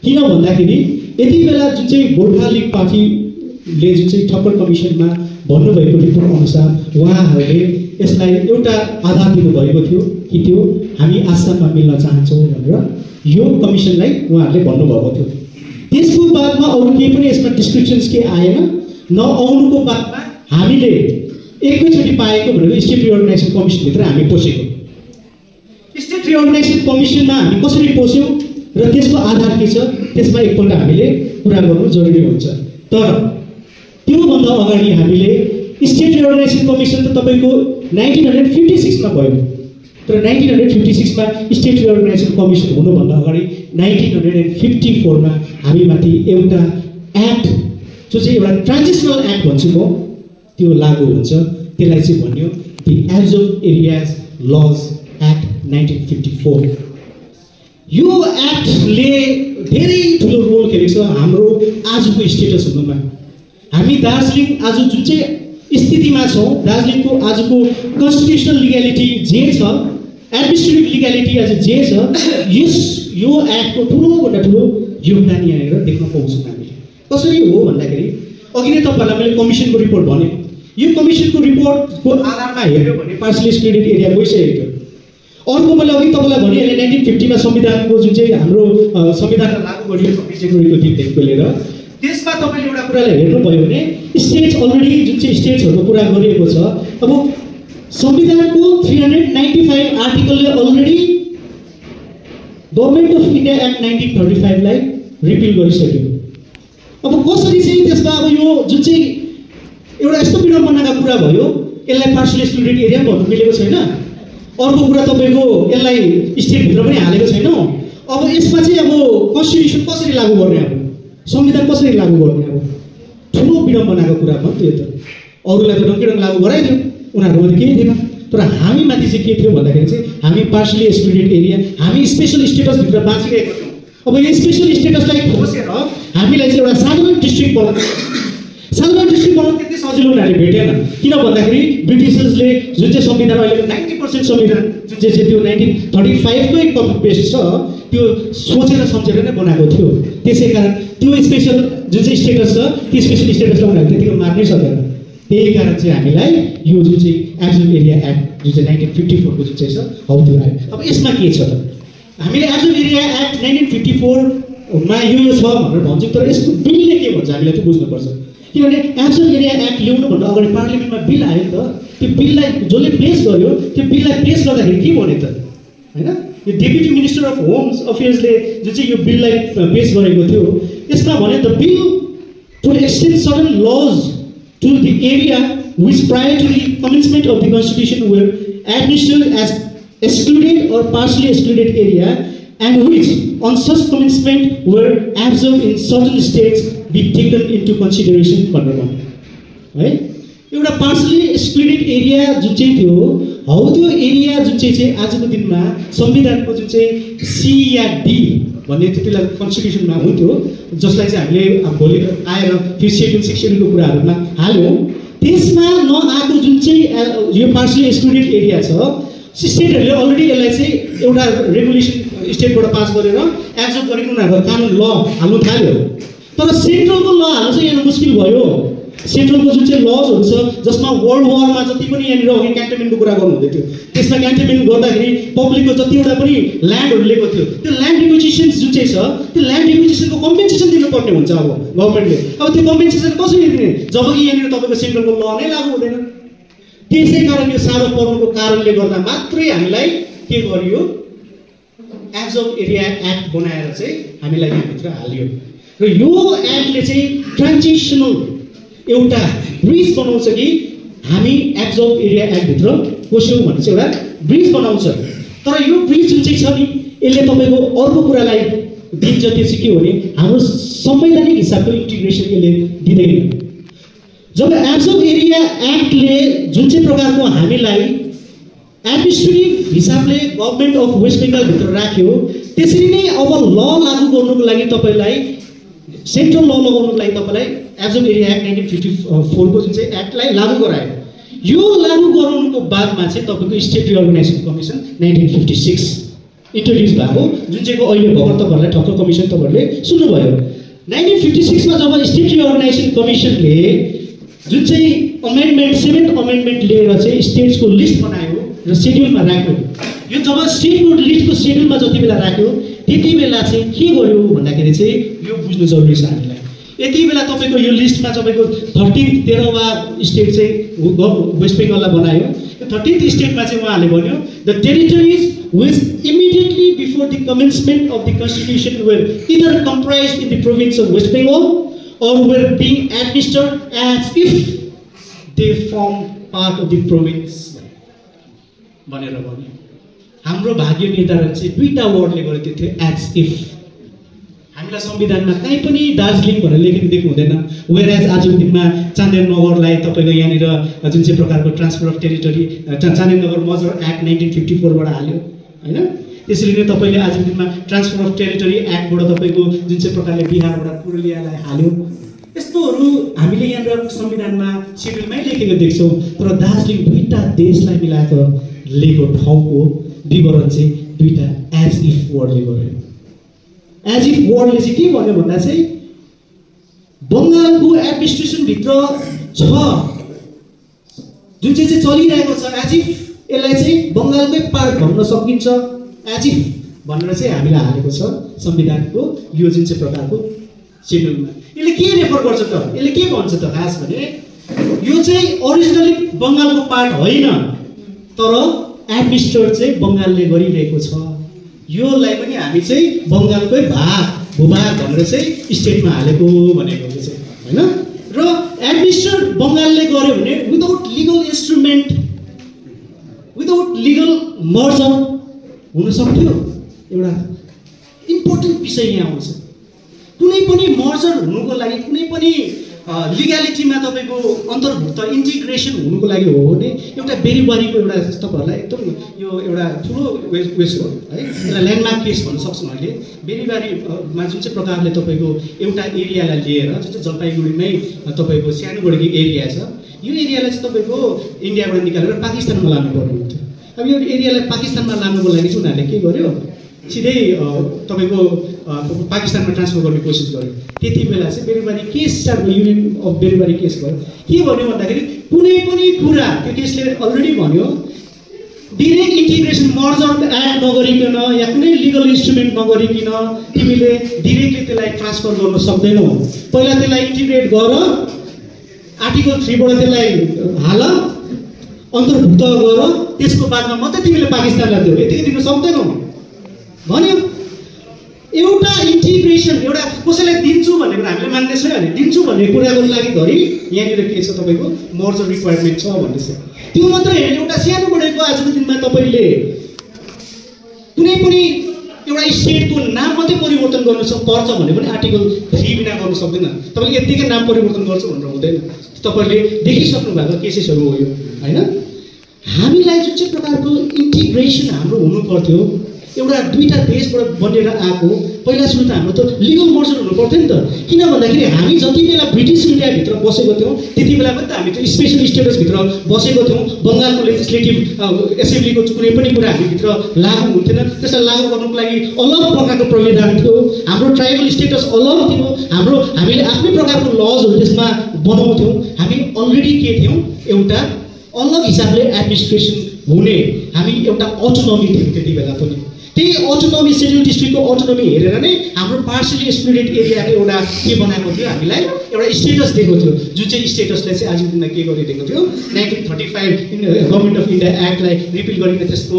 Speaker 1: किन भन्दाखेरि यति बेला जुन चाहिँ गोर्खा लिग पार्टीले जुन चाहिँ ठक्कर कमिसनमा भन्नुभएको रिपोर्ट अनुसार उहाँहरूले यसलाई एउटा आधार दिनुभएको थियो कि त्यो हामी आसाममा मिल्न चाहन्छौँ भनेर यो कमिसनलाई उहाँहरूले भन्नुभएको थियो। त्यसको बादमा अरू केही पनि यसमा डिस्क्रिप्सन्स के आएन। नआउनुको बादमा हामीले एकैचोटि पाएको भनेको स्टेट रिअर्गनाइजेसन कमिसनभित्र हामी पसेको। स्टेट रिअर्गनाइजेसन कमिसनमा हामी कसरी पस्यौँ र त्यसको आधार के छ त्यसमा एकपल्ट हामीले कुरा गर्नु जरुरी हुन्छ। तर त्योभन्दा अगाडि हामीले स्टेट रिअर्गनाइजेसन कमिसन त तपाईँको 1956 मा भयो, तर 1956 मा स्टेट रिअर्गनाइजेसन कमिसन हुनुभन्दा अगाडि 1954 मा हामीमाथि एउटा एक्ट जो चाहिँ एउटा ट्रान्जिसनल एक्ट भन्छु म, त्यो लागू हुन्छ। त्यसलाई चाहिँ भन्यो the absorb areas laws act 1954। यो एक्टले धेरै ठुलो रोल खेलेको छ हाम्रो आजको स्टेटस हुनुमा। हामी दार्जिलिङ आज जुन चाहिँ स्थितिमा छौँ, दार्जिलिङको आजको कन्स्टिट्युसनल लिग्यालिटी जे छ, एडमिनिस्ट्रेटिभ लिग्यालिटी आज जे छ, यो एक्टको ठुलोभन्दा ठुलो योगदान यहाँनिर देख्न पाउँछौँ हामीले। कसरी हो भन्दाखेरि अघि नै तपाईँहरूलाई मैले कमिसनको रिपोर्ट भने, यो कमिसनको रिपोर्टको आधारमा हेऱ्यो भने पार्शियली एक्सक्लुडेड एरिया गइसकेको। अर्को मैले अघि तपाईँलाई भनिहालेँ 1950 मा संविधानको जुन चाहिँ हाम्रो संविधानलाई लागू गरियो 26 जनवरीको दिनदेखिको लिएर, त्यसमा तपाईँले एउटा कुरालाई हेर्नुभयो भने स्टेट्स अलरेडी जुन चाहिँ स्टेट्सहरूको कुरा गरिएको छ। अब संविधानको 395 आर्टिकलले already Government of India Act 1935 लाई रिपिल गरिसक्यो। अब कसरी चाहिँ त्यसमा अब यो जुन चाहिँ एउटा यस्तो विडम्बनाको कुरा भयो, यसलाई पार्शियली एक्सक्लुडेड एरिया भन्नु मिलेको छैन। अर्को कुरा तपाईँको यसलाई स्टेटभित्र पनि हालेको छैन। अब यसमा चाहिँ अब कन्स्टिट्युसन कसरी लागू गर्ने, अब संविधान कसरी लागू गर्ने, अब ठुलो विडम्बनाको कुरा भयो त्यो। त अरूलाई त डङ्केडङ्ग लागू गराइदियो, उनीहरूमा त केही थिएन। तर हामीमाथि चाहिँ के थियो भन्दाखेरि चाहिँ हामी पार्शियली एक्सक्लुडेड एरिया, हामी स्पेसल स्टेटसभित्र बाँचिरहेको थियौँ। अब यो स्पेसल स्टेटसलाई खोसेर हामीलाई चाहिँ एउटा साधारण डिस्ट्रिक्ट बनाउनु त्यति सजिलो उनीहरूले भेटेन। किन भन्दाखेरि ब्रिटिसर्सले जुन चाहिँ संविधान अहिलेको 90% संविधान जुन चाहिँ त्यो 1935 कै कपी पेस्ट छ त्यो सोचेर सम्झेर नै बनाएको थियो। त्यसै कारण त्यो स्पेसल जुन चाहिँ स्टेटस छ त्यो स्पेसल स्टेटसलाई उनीहरूले त्यतिको मार्नै सकेन। त्यही कारण चाहिँ हामीलाई यो जुन चाहिँ एब्जर्भ एरिया एक्ट जुन चाहिँ 1954 को जुन चाहिँ छ हौ त्यो आयो। अब यसमा के छ त, हामीले एब्जर्भ एरिया एक्ट 1954 मा यो छ भनेर भन्छौँ, तर यसको बिलले के भन्छ हामीलाई त्यो बुझ्नुपर्छ। किनभने एब्जर्भ एरिया एक्ट ल्याउनुभन्दा अगाडि पार्लियामेन्टमा बिल आयो नि त, त्यो बिललाई जसले प्लेस गर्यो त्यो बिललाई प्लेस गर्दाखेरि के भन्यो त हैन, यो डेपुटी मिनिस्टर अफ होम्स अफेयर्सले जुन चाहिँ यो बिललाई पेश गरेको थियो यसमा भन्यो the bill to extend certain laws to the area which prior to the commencement of the constitution were administered as excluded or partially excluded area and which on such commencement were absorbed in certain states be taken into consideration भन्नुभयो है। एउटा partially excluded area जुन चाहिँ थियो हौ त्यो area जुन चाहिँ आजको दिनमा संविधानको जुन चाहिँ सी या डी भन्ने त्यतिलाई कन्स्टिट्युसनमा हुन्थ्यो, जसलाई चाहिँ हामीले भोलि आएर त्यो सेड्युल 6 सेड्युलको कुराहरूमा हाल्यौँ। त्यसमा नआएको जुन चाहिँ यो पार्शियली एक्सक्लुडेड एरिया छ स्टेटहरूले अलरेडी यसलाई चाहिँ एउटा रेगुलेसन स्टेटबाट पास गरेर एक्सेप्ट गरेर उनीहरूको कानुन ल हाल्नु थाल्यो। तर सेन्ट्रलको ल हाल्नु चाहिँ यहाँ मुस्किल भयो। सेन्ट्रलको जुन चाहिँ लजहरू छ जसमा वर्ल्ड वारमा जति पनि यहाँनिर अघि क्यान्टनमेन्टको कुरा गर्नुहुँदै थियो, त्यसमा क्यान्टनमेन्ट गर्दाखेरि पब्लिकको जतिवटा पनि ल्यान्डहरू लिएको थियो त्यो ल्यान्ड रिक्विजिसन्स जुन चाहिँ छ त्यो ल्यान्ड रिक्विजिसनको कम्पेन्सेसन दिनुपर्ने हुन्छ। अब गभर्मेन्टले अब त्यो कम्पेन्सेसन कसरी दिने जबकि यहाँनिर तपाईँको सेन्ट्रलको ल नै लागू हुँदैन। त्यसै कारण यो साह्रो पर्नुको कारणले गर्दा मात्रै हामीलाई के गरियो, एब्जर्भ एरिया एक्ट बनाएर चाहिँ हामीलाई यहाँभित्र हालियो। र यो एक्टले चाहिँ ट्रान्जिसनल एउटा ब्रिज बनाउँछ कि हामी एब्जर्भ एरिया एक्टभित्र पस्यौँ भन्ने चाहिँ एउटा ब्रिज बनाउँछ। तर यो ब्रिज जुन चाहिँ छ नि यसले तपाईँको अर्को कुरालाई दिन्छ, त्यो चाहिँ के हो भने हाम्रो संवैधानिक हिसाबको इन्टिग्रेसन यसले दिँदैन। जब एब्जर्भ एरिया एक्टले जुन चाहिँ प्रकारको हामीलाई एडमिनिस्ट्रेटिभ हिसाबले गभर्मेन्ट अफ वेस्ट बेङ्गलभित्र राख्यो, त्यसरी नै अब ल लागू गर्नुको लागि तपाईँलाई सेन्ट्रल ल लगाउनुको लागि तपाईँलाई एब्जर्भ एरिया एक्ट 1954 को जुन चाहिँ एक्टलाई लागू गरायो। यो लागू गराउनुको बादमा चाहिँ तपाईँको स्टेट रिअर्गनाइजेसन कमिसन 1956 इन्ट्रोड्युस भएको, जुन चाहिँको अहिले भर्खर तपाईँहरूलाई ठक्क कमिसन तपाईँहरूले सुन्नुभयो। 1956 मा जब स्टेट रिअर्गनाइजेसन कमिसनले जुन चाहिँ अमेन्डमेन्ट 7th अमेन्डमेन्ट लिएर चाहिँ स्टेट्सको लिस्ट बनायो र सेड्युलमा राख्यो। यो जब स्टेटको लिस्टको सेड्युलमा जति बेला राख्यो त्यति बेला चाहिँ के गर्यो भन्दाखेरि चाहिँ यो बुझ्नु जरुरी छ हामीलाई। यति बेला तपाईँको यो लिस्टमा तपाईँको 13वा स्टेट चाहिँ वेस्ट बेङ्गललाई बनायो। यो 13th स्टेटमा चाहिँ उहाँले भन्यो the टेरिटोरिज which immediately before the commencement of the constitution were either comprised in the province of West Bengal or were being administered as if they form part of the province भनेर भन्यो। हाम्रो भाग्य निर्धारण चाहिँ दुईटा वर्डले गरेको थियो, एज इफ। हामीलाई संविधानमा कहीँ पनि दार्जिलिङ भनेर लेखेको देख्नु हुँदैन। वेयर एज आजको दिनमा चाँदेर नगरलाई तपाईँको यहाँनिर जुन चाहिँ प्रकारको ट्रान्सफर अफ टेरिटोरी चाँदेर नगर मजर एक्ट 1954 बाट हाल्यो होइन। त्यसरी नै तपाईँले आजको दिनमा ट्रान्सफर अफ टेरिटोरी एक्टबाट तपाईँको जुन चाहिँ प्रकारले बिहारबाट पुरुलियालाई हाल्यो, यस्तोहरू हामीले यहाँनिर संविधानमा सेड्युलमै लेखेको देख्छौँ। तर दार्जिलिङ दुईटा देशलाई मिलाएको लिएको ठाउँको विवरण चाहिँ दुईटा एज इफ वर्डले गर्यो। एज इफ वर्डले चाहिँ के भन्यो भन्दा चाहिँ बङ्गालको एडमिनिस्ट्रेसनभित्र छ जुन चाहिँ चलिरहेको छ एज इफ यसलाई चाहिँ बङ्गालकै पार्ट भन्न सकिन्छ एज इफ भनेर चाहिँ हामीलाई हालेको छ संविधानको यो जुन चाहिँ प्रकारको सेड्युलमा। यसले के रेफर गर्छ त, यसले के भन्छ त खास भने यो चाहिँ ओरिजिनली बङ्गालको पार्ट होइन तर एडमिनिस्ट्रेट चाहिँ बङ्गालले गरिरहेको छ। योलाई पनि हामी चाहिँ बङ्गालकै भूभाग भनेर चाहिँ स्टेटमा हालेको भनेको चाहिँ होइन। र एडमिनिस्ट्रेट बङ्गालले गर्यो भने without legal instrument without legal merger हुन सक्थ्यो। एउटा इम्पोर्टेन्ट विषय यहाँ आउँछ, कुनै पनि मर्जर हुनुको लागि कुनै पनि लिगालिटीमा तपाईँको अन्तर्भुक्त इन्टिग्रेसन हुनुको लागि हो भने एउटा बेरीबारीको एउटा तपाईँहरूलाई एकदम यो एउटा ठुलो उयस हो है, यसलाई ल्यान्डमार्क केस भन्न सक्छौँ अहिले। बेरीबारीमा जुन चाहिँ प्रकारले तपाईँको एउटा एरियालाई लिएर जुन चाहिँ जलपाइगुडीमै तपाईँको सानोबढी एरिया छ, यो एरियालाई चाहिँ तपाईँको इन्डियाबाट निकालेर पाकिस्तानमा लानुपर्ने हुन्थ्यो। अब यो एरियालाई पाकिस्तानमा लानुको लागि चाहिँ उनीहरूले के गर्यो, सिधै तपाईँको पाकिस्तानमा ट्रान्सफर गर्ने कोसिस गर्यो। त्यति बेला चाहिँ बेरीबारी केस युनियन अफ बेरीबारी केस भयो। के भन्यो भन्दाखेरि कुनै पनि कुरा त्यो केसले अलरेडी भन्यो डिरेक्ट इन्टिग्रेसन मर्जर एड नगरिकन या कुनै लिगल इन्स्ट्रुमेन्ट नगरिकन तिमीले डिरेक्टली त्यसलाई ट्रान्सफर गर्न सक्दैनौ। पहिला त्यसलाई इन्टिग्रेट गर, आर्टिकल 3 बाट त्यसलाई हाल, अन्तर्भुक्त गर, त्यसको बादमा मात्रै तिमीले पाकिस्तानलाई दियो। यतिकै दिन सक्दैनौ भन्यो। एउटा इन्टिग्रेसन एउटा कसैलाई दिन्छु भन्ने कुरा हामीले मान्ने छैन भने दिन्छु भन्ने कुराको लागि घरि यहाँनिर के छ तपाईँको मर्जर रिक्वायरमेन्ट छ भन्ने छ। त्यो मात्रै होइन, एउटा सानो बढेको आजको दिनमा तपाईँले कुनै पनि एउटा स्टेटको नाम मात्रै परिवर्तन गर्नु पर्छ भने पनि आर्टिकल 3 बिना गर्न सक्दैन। तपाईँले यत्तिकै नाम परिवर्तन गर्छु भनेर हुँदैन। तपाईँले देखिसक्नु भएको केसेसहरू हो यो होइन। हामीलाई जुन चाहिँ प्रकारको इन्टिग्रेसन हाम्रो हुनु पर्थ्यो एउटा दुईटा देशबाट बनेर आएको पहिला सुरु त हाम्रो त लिगल मर्जर हुनु पर्थ्यो नि त। किन भन्दाखेरि हामी जति बेला ब्रिटिस इन्डियाभित्र बसेको थियौँ त्यति बेला पनि त हामी त स्पेसल स्टेटसभित्र बसेको थियौँ। बङ्गालको लेजिस्लेटिभ एसेम्ब्लीको कुनै पनि कुरा हामीभित्र लागु हुन्थेन। त्यसलाई लागु गर्नुको लागि अलग प्रकारको संविधान थियो, हाम्रो ट्राइबल स्टेटस अलग थियो, हामीले आफ्नै प्रकारको लजहरू त्यसमा बनाउँथ्यौँ। हामी अलरेडी के थियौँ, एउटा अलग हिसाबले एडमिनिस्ट्रेसन हुने हामी एउटा अटोनोमी थियौँ त्यति बेला पनि। त्यही अटोनोमी सेड्युल डिस्ट्रिक्टको अटोनोमी हेरेर नै हाम्रो पार्सली एक्सक्लुडेड एरियाको एउटा के बनाएको थियो, हामीलाई एउटा स्टेटस दिएको थियो, जुन चाहिँ स्टेटसलाई चाहिँ आजको दिनमा के गरिदिएको थियो 1935 गभर्मेन्ट अफ इन्डिया एक्टलाई रिपिल गरिने त्यसको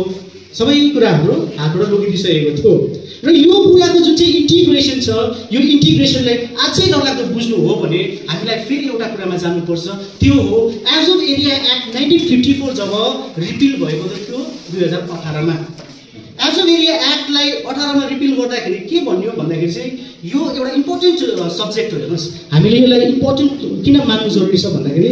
Speaker 1: सबै कुरा हाम्रो हातबाट लगिदिइसकेको थियो। र यो कुराको जुन चाहिँ इन्टिग्रेसन छ, यो इन्टिग्रेसनलाई अझै डरलाग्दो बुझ्नु हो भने हामीलाई फेरि एउटा कुरामा जानुपर्छ, त्यो हो एज अफ एरिया एक्ट 1954 जब रिपिल भएको थियो 2018 एज अफ एरिया एक्टलाई 18 रिपिल गर्दाखेरि के भन्यो भन्दाखेरि चाहिँ यो एउटा इम्पोर्टेन्ट सब्जेक्ट हो। हेर्नुहोस्, हामीले यसलाई इम्पोर्टेन्ट किन मान्नु जरुरी छ भन्दाखेरि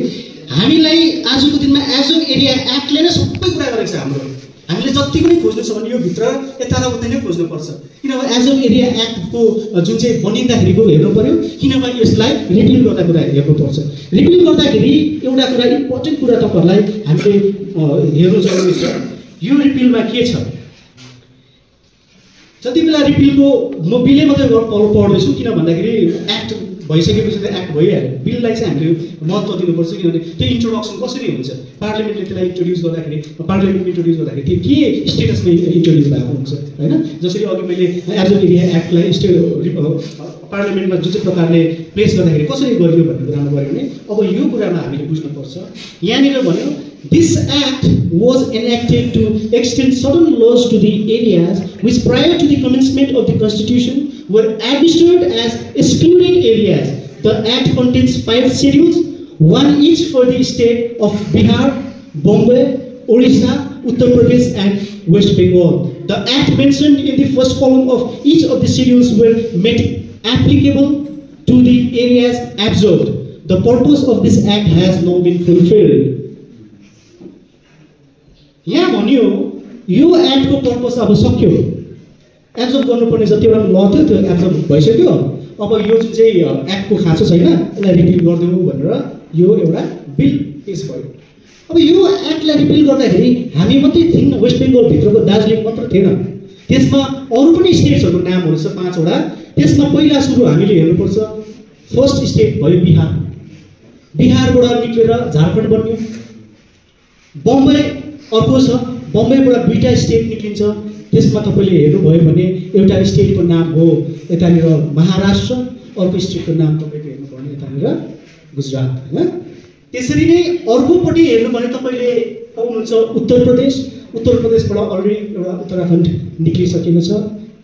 Speaker 1: हामीलाई आजको दिनमा एज अफ एरिया एक्टले नै सबै कुरा गरेको छ। हामीले जति पनि खोज्नु छ भने यो भित्र यता र उता नै खोज्नुपर्छ, किनभने एज अफ एरिया एक्टको जुन चाहिँ बनिँदाखेरिको हेर्नु पर्यो, किनभने यसलाई रिपिल गर्दा कुरा हेर्नुपर्छ। रिपिल गर्दाखेरि एउटा कुरा इम्पोर्टेन्ट कुरा तपाईँहरूलाई हामीले हेर्नु जरुरी छ। यो रिपिलमा के छ, जति बेला रिपिलको म बिलै मात्रै पढ्दैछु, किन भन्दाखेरि एक्ट भइसकेपछि त एक्ट भइहाल्यो। बिललाई चाहिँ हामीले महत्त्व दिनुपर्छ, किनभने त्यो इन्ट्रोडक्सन कसरी हुन्छ, पार्लियामेन्टले त्यसलाई इन्ट्रोड्युस गर्दाखेरि के स्टेटसमा इन्ट्रोड्युस भएको हुन्छ होइन। जसरी अघि मैले एज अफ एरिया एक्टलाई पार्लियामेन्टमा जुन चाहिँ प्रकारले प्लेस गर्दाखेरि कसरी गरियो भन्ने कुरामा गऱ्यो भने अब यो कुरामा हामीले बुझ्नुपर्छ। यहाँनिर भन्यो this act was enacted to extend certain laws to the areas which prior to the commencement of the constitution were administered as excluded areas. The act contains 5 schedules, one each for the state of Bihar, Bombay, Orissa, Uttar Pradesh and West Bengal. The act mentioned in the first column of each of the schedules were made applicable to the areas absorbed. The purpose of this act has now been fulfilled. यहाँ भन्यो यो एक्टको purpose अब सक्यो, absorb गर्नुपर्ने जतिवटा ल थियो त्यो एब्जर्भ भइसक्यो। अब यो जुन चाहिँ एक्टको खाँचो छैन यसलाई रिपिल गरिदेऊ भनेर यो एउटा बिल पेस भयो। अब यो एक्टलाई रिपिल गर्दाखेरि हामी मात्रै थियौँ, वेस्ट बेङ्गलभित्रको दार्जिलिङ मात्र थिएन, त्यसमा अरू पनि स्टेट्सहरूको नामहरू छ 5 वटा। त्यसमा पहिला सुरु हामीले हेर्नुपर्छ, फर्स्ट स्टेट भयो बिहार, बिहारबाट निक्लेर झारखण्ड बन्यो। बम्बई अर्को छ, बम्बईबाट 2टा स्टेट निक्लिन्छ। त्यसमा तपाईँले हेर्नुभयो भने एउटा स्टेटको नाम हो यतानिर महाराष्ट्र, अर्को स्टेटको नाम तपाईँले हेर्नुभयो भने यतानिर गुजरात होइन। त्यसरी नै अर्कोपट्टि हेर्नु भने तपाईँले पाउनुहुन्छ उत्तर प्रदेश, उत्तर प्रदेशबाट अलरेडी एउटा उत्तराखण्ड निक्लिसकेको छ,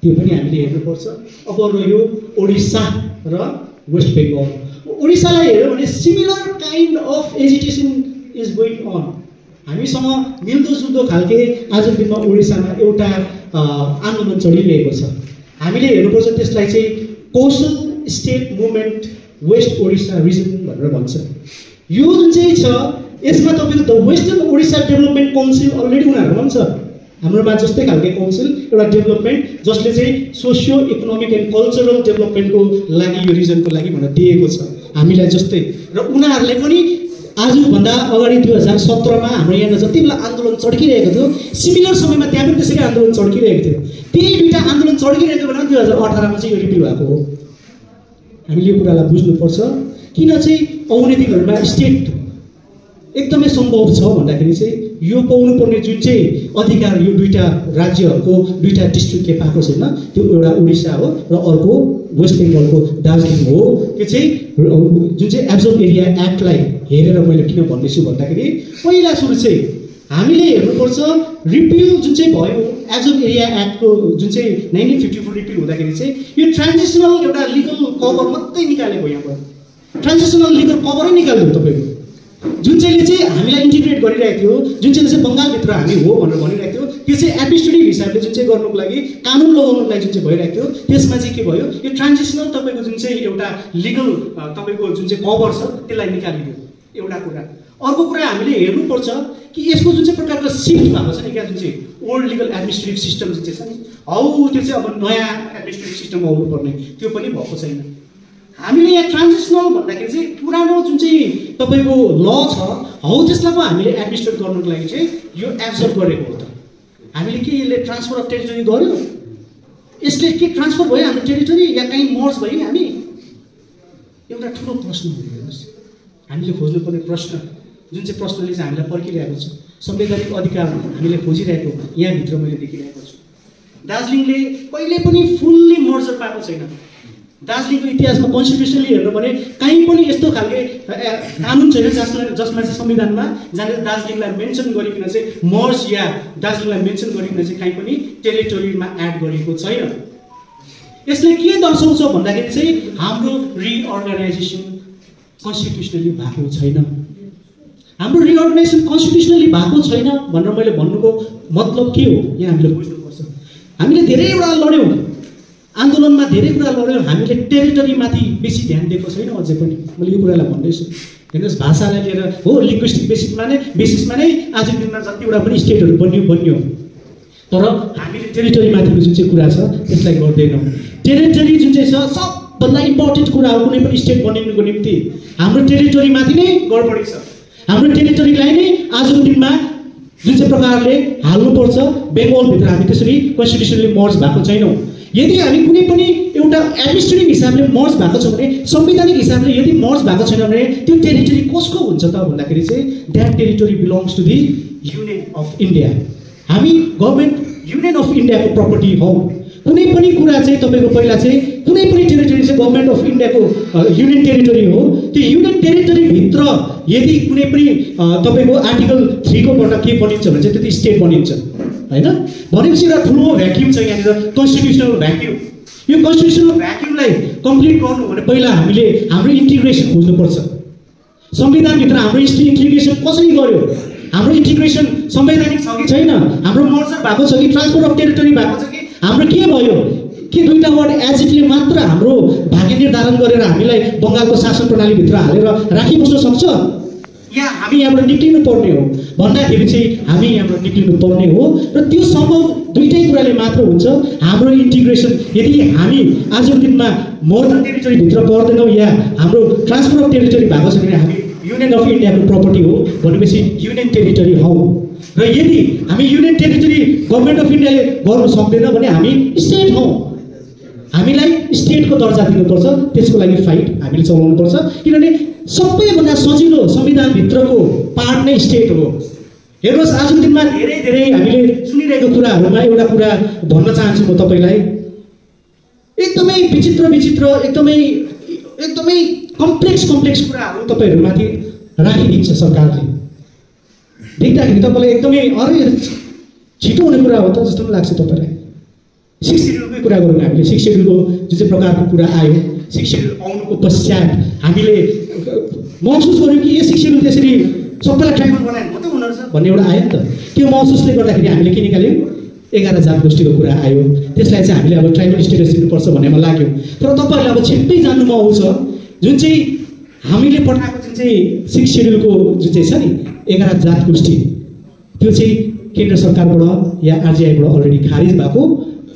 Speaker 1: त्यो पनि हामीले हेर्नुपर्छ। अब रह्यो ओडिसा र वेस्ट बेङ्गल। ओडिसालाई हेऱ्यो भने similar kind of agitation is going on, हामीसँग मिल्दोजुल्दो खालके आजको दिनमा ओडिसामा एउटा आन्दोलन चलिरहेको छ। हामीले हेर्नुपर्छ त्यसलाई चाहिँ coastal state movement west Odisha region भनेर भन्छ। यो जुन चाहिँ छ यसमा तपाईँको the western Odisha development council already उनीहरूमा पनि छ, हाम्रोमा जस्तै खालके काउन्सिल एउटा डेभलपमेन्ट जसले चाहिँ सोसियो इकोनोमिक एन्ड कल्चरल डेभलपमेन्टको लागि यो रिजनको लागि भनेर दिएको छ हामीलाई जस्तै। र उनीहरूले पनि आजभन्दा अगाडि 2017मा हाम्रो यहाँ जति बेला आन्दोलन चड्किरहेको थियो सिमिलर समयमा त्यहाँ पनि त्यसरी आन्दोलन चड्किरहेको थियो। त्यही 2टा आन्दोलन चड्किरहेको बेला 2018मा चाहिँ यो रिपिल भएको हो। हामीले यो कुरालाई बुझ्नुपर्छ, किन चाहिँ आउने दिनहरूमा स्टेट एकदमै सम्भव छ भन्दाखेरि चाहिँ यो पाउनुपर्ने जुन चाहिँ अधिकार यो 2टा राज्यहरूको 2टा डिस्ट्रिक्टले पाएको छैन, त्यो एउटा उडिसा हो र अर्को वेस्ट बेङ्गलको दार्जिलिङ हो। त्यो चाहिँ जुन चाहिँ एब्जर्भ एरिया एक्टलाई हेरेर मैले किन भन्दैछु भन्दाखेरि पहिला सुरु चाहिँ हामीले हेर्नुपर्छ रिपिल जुन चाहिँ भयो एब्जर्भ एरिया एक्टको जुन चाहिँ 1954 रिपिल हुँदाखेरि चाहिँ यो ट्रान्जिसनल एउटा लिगल कभर मात्रै निकालेको, यहाँबाट ट्रान्जिसनल लिगल कभरै निकाल्यो तपाईँको, जुन चाहिँले चाहिँ हामीलाई इन्टिग्रेट गरिरहेको थियो, जुन चाहिँ बङ्गालभित्र हामी हो भनेर भनिरहेको थियो। त्यो चाहिँ एडमिनिस्ट्रेटिभ हिसाबले जुन चाहिँ गर्नुको लागि कानुन लगाउनुको लागि जुन चाहिँ भइरहेको थियो त्यसमा चाहिँ के भयो, यो ट्रान्जिसनल तपाईँको जुन चाहिँ एउटा लिगल तपाईँको जुन चाहिँ कभर छ त्यसलाई निकालिदियो एउटा कुरा। अर्को कुरा हामीले हेर्नुपर्छ कि यसको जुन चाहिँ प्रकारको सिफ्ट भएको छ नि क्या, जुन चाहिँ ओल्ड लिगल एडमिनिस्ट्रेटिभ सिस्टम जुन चाहिँ छ नि, हौ त्यो चाहिँ अब नयाँ एडमिनिस्ट्रेटिभ सिस्टम आउनुपर्ने, त्यो पनि भएको छैन। हामीले यहाँ ट्रान्जिसनल भन्दाखेरि चाहिँ पुरानो जुन चाहिँ तपाईँको ल छ हौ त्यसलाई पो हामीले एडमिनिस्ट्रेट गर्नुको लागि चाहिँ यो एब्जर्भ गरेको हो त। हामीले के यसले ट्रान्सफर अफ टेरिटोरी गर्यो? यसले के ट्रान्सफर भयो हाम्रो टेरिटोरी या कहीँ मर्ज भयो हामी? एउटा ठुलो प्रश्न हो हेर्नुहोस्, हामीले खोज्नुपर्ने प्रश्न, जुन चाहिँ प्रश्नले चाहिँ हामीलाई पर्खिरहेको छ, संवैधानिक अधिकार हामीले खोजिरहेको यहाँभित्र मैले देखिरहेको छु। दार्जिलिङले कहिले पनि फुल्ली मर्जर पाएको छैन। दार्जिलिङको इतिहासमा कन्स्टिट्युसनली हेर्नु भने कहीँ पनि यस्तो खालके कानुन छैन जसमा चाहिँ संविधानमा जहाँनिर दार्जिलिङलाई मेन्सन गरिकन चाहिँ मर्ज या दार्जिलिङलाई मेन्सन गरिकन चाहिँ कहीँ पनि टेरिटोरीमा एड गरिएको छैन। यसले के दर्शाउँछ भन्दाखेरि चाहिँ हाम्रो रिअर्गनाइजेसन कन्स्टिट्युसनली भएको छैन। हाम्रो रिअर्गनाइजेसन कन्स्टिट्युसनली भएको छैन भनेर मैले भन्नुको मतलब के हो यहाँ हामीले बुझ्नुपर्छ। हामीले धेरै कुरा लड्यौँ, आन्दोलनमा धेरै कुरा लड्यौँ, हामीले टेरिटोरीमाथि बेसी ध्यान दिएको छैन अझै पनि। मैले यो कुरालाई भन्दैछु, हेर्नुहोस् भाषालाई लिएर हो लिङ्ग्विस्टिक बेसिसमा नै आजको दिनमा जतिवटा पनि स्टेटहरू बन्यो, तर हामीले टेरिटोरीमाथिको जुन चाहिँ कुरा छ त्यसलाई गर्दैनौँ। टेरिटोरी जुन चाहिँ छ सबभन्दा इम्पोर्टेन्ट कुरा हो कुनै पनि स्टेट बनिनुको निम्ति। हाम्रो टेरिटोरीमाथि नै गडबडी छ। हाम्रो टेरिटोरीलाई नै आजको दिनमा जुन चाहिँ प्रकारले हाल्नुपर्छ बेङ्गलभित्र हामी त्यसरी कन्स्टिट्युसनली मर्ज भएको छैनौँ। यदि हामी कुनै पनि एउटा एडमिनिस्ट्रेटिभ हिसाबले मर्ज भएको छ भने, संवैधानिक हिसाबले यदि मर्ज भएको छैन भने त्यो टेरिटोरी कसको हुन्छ त भन्दाखेरि चाहिँ that territory belongs to the union of India. हामी गभर्मेन्ट युनियन अफ इन्डियाको प्रपर्टी हौ। कुनै पनि कुरा चाहिँ तपाईँको पहिला चाहिँ कुनै पनि टेरिटोरी चाहिँ गभर्मेन्ट अफ इन्डियाको युनियन टेरिटोरी हो। त्यो युनियन टेरिटोरीभित्र यदि कुनै पनि तपाईँको आर्टिकल 3 कोबाट के बनिन्छ भने चाहिँ त्यति स्टेट बनिन्छ होइन। भनेपछि एउटा ठुलो भ्याक्युम छ यहाँनिर, कन्स्टिट्युसनल भ्याक्युम। यो कन्स्टिट्युसनल भ्याक्युमलाई कम्प्लिट गर्नु भने पहिला हामीले हाम्रो इन्टिग्रेसन खोज्नुपर्छ। संविधानभित्र हाम्रो इन्टिग्रेसन कसरी गर्यो? हाम्रो इन्टिग्रेसन संवैधानिक छ कि छैन? हाम्रो मर्जर भएको छ कि ट्रान्सफर अफ टेरिटोरी भएको छ कि हाम्रो के भयो? के दुईवटा वर्ड एजिटले मात्र हाम्रो भाग्य निर्धारण गरेर हामीलाई बङ्गालको शासन प्रणालीभित्र हालेर राखिबस्न सक्छ या हामी यहाँबाट निक्लिनु पर्ने हो भन्दाखेरि चाहिँ हामी यहाँबाट निक्लिनु पर्ने हो। र त्यो सम्भव दुईटै कुराले मात्र हुन्छ। हाम्रो इन्टिग्रेसन यदि हामी आजको दिनमा मोर्डन टेरिटोरीभित्र पर्दैनौँ या हाम्रो ट्रान्सफर अफ टेरिटोरी भएको छ भने हामी युनियन अफ इन्डियाको प्रपर्टी हो भनेपछि युनियन टेरिटोरी हौ। र यदि हामी युनियन टेरिटोरी गभर्मेन्ट अफ इन्डियाले गर्नु सक्दैन भने हामी स्टेट हौ। हामीलाई स्टेटको दर्जा दिनुपर्छ, त्यसको लागि फाइट हामीले चलाउनुपर्छ। किनभने सबैभन्दा सजिलो संविधानभित्रको पार्ट नै स्टेट हो। हेर्नुहोस् आजको दिनमा धेरै हामीले सुनिरहेको कुराहरूमा एउटा कुरा भन्न चाहन्छु म तपाईँलाई। एकदमै विचित्र एकदमै कम्प्लेक्स कुराहरू तपाईँहरूमाथि राखिदिन्छ सरकारले। देख्दाखेरि तपाईँलाई एकदमै अरे छिटो हुने कुरा हो त जस्तो पनि लाग्छ तपाईँलाई। 6 सेड्युलकै कुरा गरौँ हामीले। 6 सेड्युलको जुन चाहिँ प्रकारको कुरा आयो, 6 सेड्युल आउनुको पश्चात हामीले महसुस गऱ्यौँ कि यो 6 सेड्युल त्यसरी सबैलाई ट्राइबल बनायो मात्रै हुँदो रहेछ भन्ने एउटा आयो नि त। त्यो महसुसले गर्दाखेरि हामीले के निकाल्यौँ? 11 जात गोष्ठीको कुरा आयो। त्यसलाई चाहिँ हामीले अब ट्राइबल स्टेटस दिनुपर्छ भन्नेमा लाग्यो। तर तपाईँहरूले अब छिट्टै जान्नुमा आउँछ जुन चाहिँ हामीले पठाएको जुन चाहिँ 6 सेड्युलको जुन चाहिँ छ नि 11 जात गोष्ठी, त्यो चाहिँ केन्द्र सरकारबाट या आरजिआईबाट अलरेडी खारिज भएको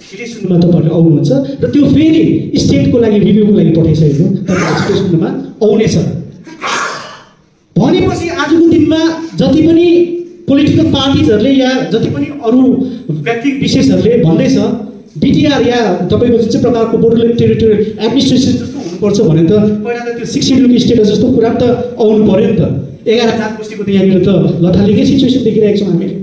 Speaker 1: छिटै सुन्नुमा तपाईँहरूले आउनुहुन्छ। र त्यो फेरि स्टेटको लागि रिभ्यूको लागि पठाइसकेको तपाईँहरू छिटो सुन्नुमा आउनेछ। भनेपछि आजको दिनमा जति पनि पोलिटिकल पार्टिजहरूले या जति पनि अरू व्यक्ति विशेषहरूले भन्दैछ बिटिआर या तपाईँको जुन चाहिँ प्रकारको बोर्डरल्यान्ड टेरिटोरियल एडमिनिस्ट्रेसन जस्तो हुनुपर्छ भने त पहिला त त्यो 6 सेड्युलको स्टेटस जस्तो कुरा त आउनु पऱ्यो नि त। 11 जात गोष्ठीको त यहाँनिर त लथालिङ्गै सिचुएसन देखिरहेको छौँ हामीले।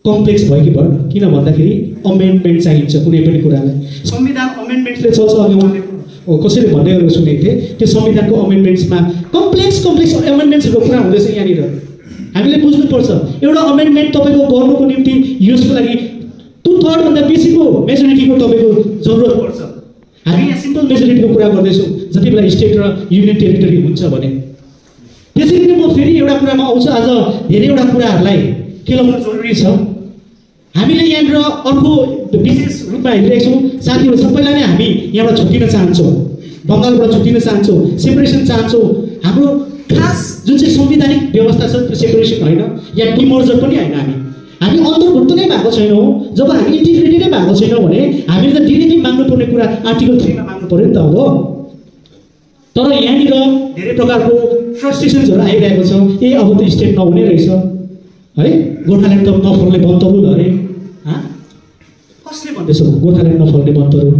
Speaker 1: कम्प्लेक्स भयो कि भएन? किन भन्दाखेरि अमेन्डमेन्ट चाहिन्छ कुनै पनि कुरालाई। संविधान अमेन्डमेन्ट्सले चल्छ। अघि उहाँले कसैले भन्दै गरेको सुनेको थिएँ, त्यो संविधानको अमेन्डमेन्ट्समा कम्प्लेक्स अमेन्डमेन्ट्सहरूको कुरा हुँदैछ यहाँनिर। हामीले बुझ्नुपर्छ एउटा अमेन्डमेन्ट तपाईँको गर्नुको निम्ति यसको लागि 2/3 भन्दा बेसीको मेजोरिटीको तपाईँको जरुरत पर्छ। हामी यहाँ सिम्पल मेजोरिटीको कुरा गर्दैछौँ जति बेला स्टेट र युनियन टेरिटोरी हुन्छ भने। त्यसरी नै म फेरि एउटा कुरामा आउँछु। आज धेरैवटा कुराहरूलाई केलाउनु जरुरी छ। हामीले यहाँनिर अर्को विशेष रूपमा हेरिरहेको छौँ साथीहरू सबैलाई नै हामी यहाँबाट छुट्टिन चाहन्छौँ, बङ्गालबाट छुट्टिन चाहन्छौँ, सेपरेसन चाहन्छौँ। हाम्रो खास जुन चाहिँ संवैधानिक व्यवस्था छ त्यो सेपरेसन होइन या डिमर्जर पनि होइन। हामी अन्तर्भुक्त नै भएको छैनौँ। जब हामी इन्टिग्रेटेड नै भएको छैनौँ भने हामीले त डिरेक्टली माग्नुपर्ने कुरा आर्टिकल 3 मा माग्नु पर्यो नि त। अब तर यहाँनिर धेरै प्रकारको फ्रस्ट्रेसन्सहरू आइरहेको छ। अब त स्टेट नहुने रहेछ है, गोर्खाल्यान्ड त नफल्ने बन्तरुल अरे। कसले भन्दैछ गोर्खाल्यान्ड नफल्ने बन्तरुल?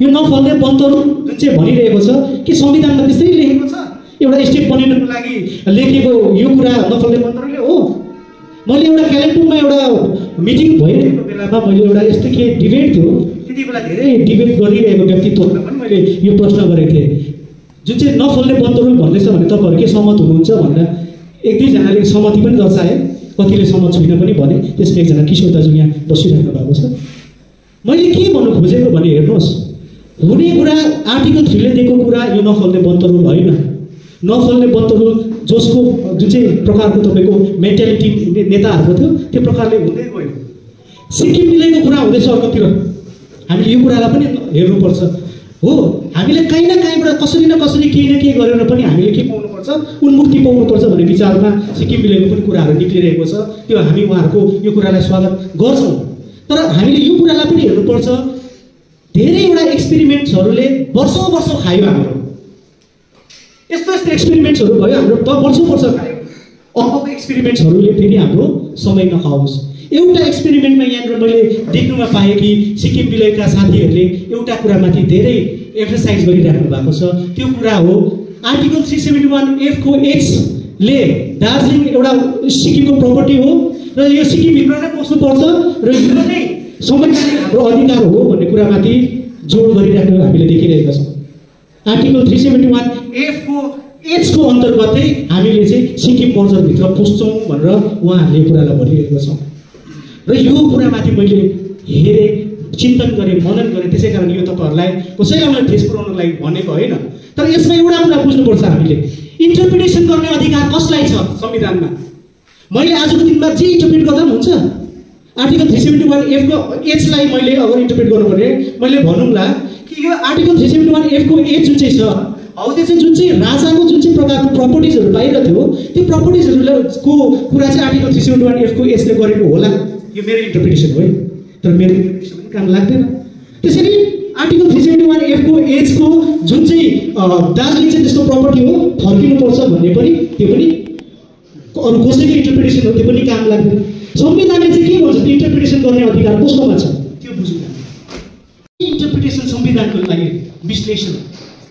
Speaker 1: यो नफल्ने बन्तरुल जुन चाहिँ भनिरहेको छ कि संविधानमा त्यसरी लेखेको छ, एउटा स्टेट बनिनको लागि लेखेको यो कुरा नफल्ने बन्तरुलले हो। मैले एउटा कालिम्पोङमा एउटा मिटिङ भइरहेको बेलामा मैले एउटा यस्तो के डिबेट थियो, त्यति बेला धेरै डिबेट गरिरहेको व्यक्तित्वहरूलाई पनि मैले यो प्रश्न गरेको थिएँ, जुन चाहिँ नफल्ने बन्तरुल भन्दैछ भने तपाईँहरू के सहमत हुनुहुन्छ भन्दा एक दुईजनाले सहमति पनि दर्शाए, कतिले सहमत छैन पनि भने। त्यसमा एकजना किशोर दाजु यहाँ बसिराख्नु भएको छ। मैले के भन्नु खोजेको भने हेर्नुहोस्, हुने कुरा आर्टिकल 3 ले दिएको कुरा यो नफल्ने बन्तरुल होइन। नफल्ने बन्तरुल जसको जुन चाहिँ प्रकारको तपाईँको मेन्टालिटी नेताहरूको थियो त्यो प्रकारले हुँदै गयो। सिक्किम मिलेको कुरा हुँदैछ अर्कोतिर, हामीले यो कुरालाई पनि हेर्नुपर्छ हो। हामीले कहीँ न कहीँबाट कसरी न कसरी केही न केही गरेर पनि हामीले के पाउनुपर्छ, उन्मुक्ति पाउनुपर्छ भन्ने विचारमा सिक्किम मिलेको पनि कुराहरू निक्लिरहेको छ। त्यो हामी उहाँहरूको यो कुरालाई स्वागत गर्छौँ। तर हामीले यो कुरालाई पनि हेर्नुपर्छ, धेरैवटा एक्सपेरिमेन्ट्सहरूले वर्षौँ खायो हाम्रो। यस्तो एक्सपेरिमेन्ट्सहरू भयो हाम्रो वर्षौँ खायो। अबको एक्सपेरिमेन्ट्सहरूले फेरि हाम्रो समय नखाओस्। एउटा एक्सपेरिमेन्टमा यहाँनिर मैले देख्नुमा पाएँ कि सिक्किम विलयका साथीहरूले एउटा कुरामाथि धेरै एम्फसाइज गरिराख्नु भएको छ। त्यो कुरा हो आर्टिकल 371F को H ले दार्जिलिङ एउटा सिक्किमको प्रपर्टी हो र यो सिक्किमभित्र नै पस्नुपर्छ र यो नै संवैधानिक हाम्रो अधिकार हो भन्ने कुरामाथि जोड गरिराख्नु हामीले देखिरहेका छौँ। आर्टिकल 371F को H को अन्तर्गतै हामीले चाहिँ सिक्किम मर्जरभित्र पस्छौँ भनेर उहाँहरूले कुरालाई भनिरहेको छौँ र यो कुरामाथि मैले हेरेँ, चिन्तन गरेँ, मनन गरेँ। त्यसै कारण यो तपाईँहरूलाई कसैलाई मैले ठेस पुर्याउनलाई भनेको होइन। तर यसमा एउटा कुरा बुझ्नुपर्छ, हामीले इन्टरप्रिटेसन गर्ने अधिकार कसलाई छ संविधानमा? मैले आजको दिनमा जे इन्टरप्रिट गर्दा पनि हुन्छ। आर्टिकल 371F को H लाई मैले अगर इन्टरप्रिट गर्नु भने मैले भनौँला कि यो आर्टिकल 371F को H जुन चाहिँ छ हौ त्यो चाहिँ जुन चाहिँ राजाको जुन चाहिँ प्रकारको प्रपर्टिजहरू बाहिर थियो त्यो प्रपर्टिजहरूको कुरा चाहिँ आर्टिकल 371F को H ले गरेको होला। यो मेरो इन्टरप्रिटेसन हो, तर मेरो इन्टरप्रिटेसन पनि काम लाग्दैन। त्यसैले आर्टिकल 371F को H को जुन चाहिँ दार्जिलिङ चाहिँ त्यस्तो प्रपर्टी हो फर्किनुपर्छ भन्ने पनि त्यो पनि अरू कसैको इन्टरप्रिटेसन हो, त्यो पनि काम लाग्दैन। संविधानले चाहिँ के भन्छ त्यो इन्टरप्रिटेसन गर्ने अधिकार कसकोमा छ त्यो बुझ्नु। इन्टरप्रिटेसन संविधानको लागि विश्लेषण,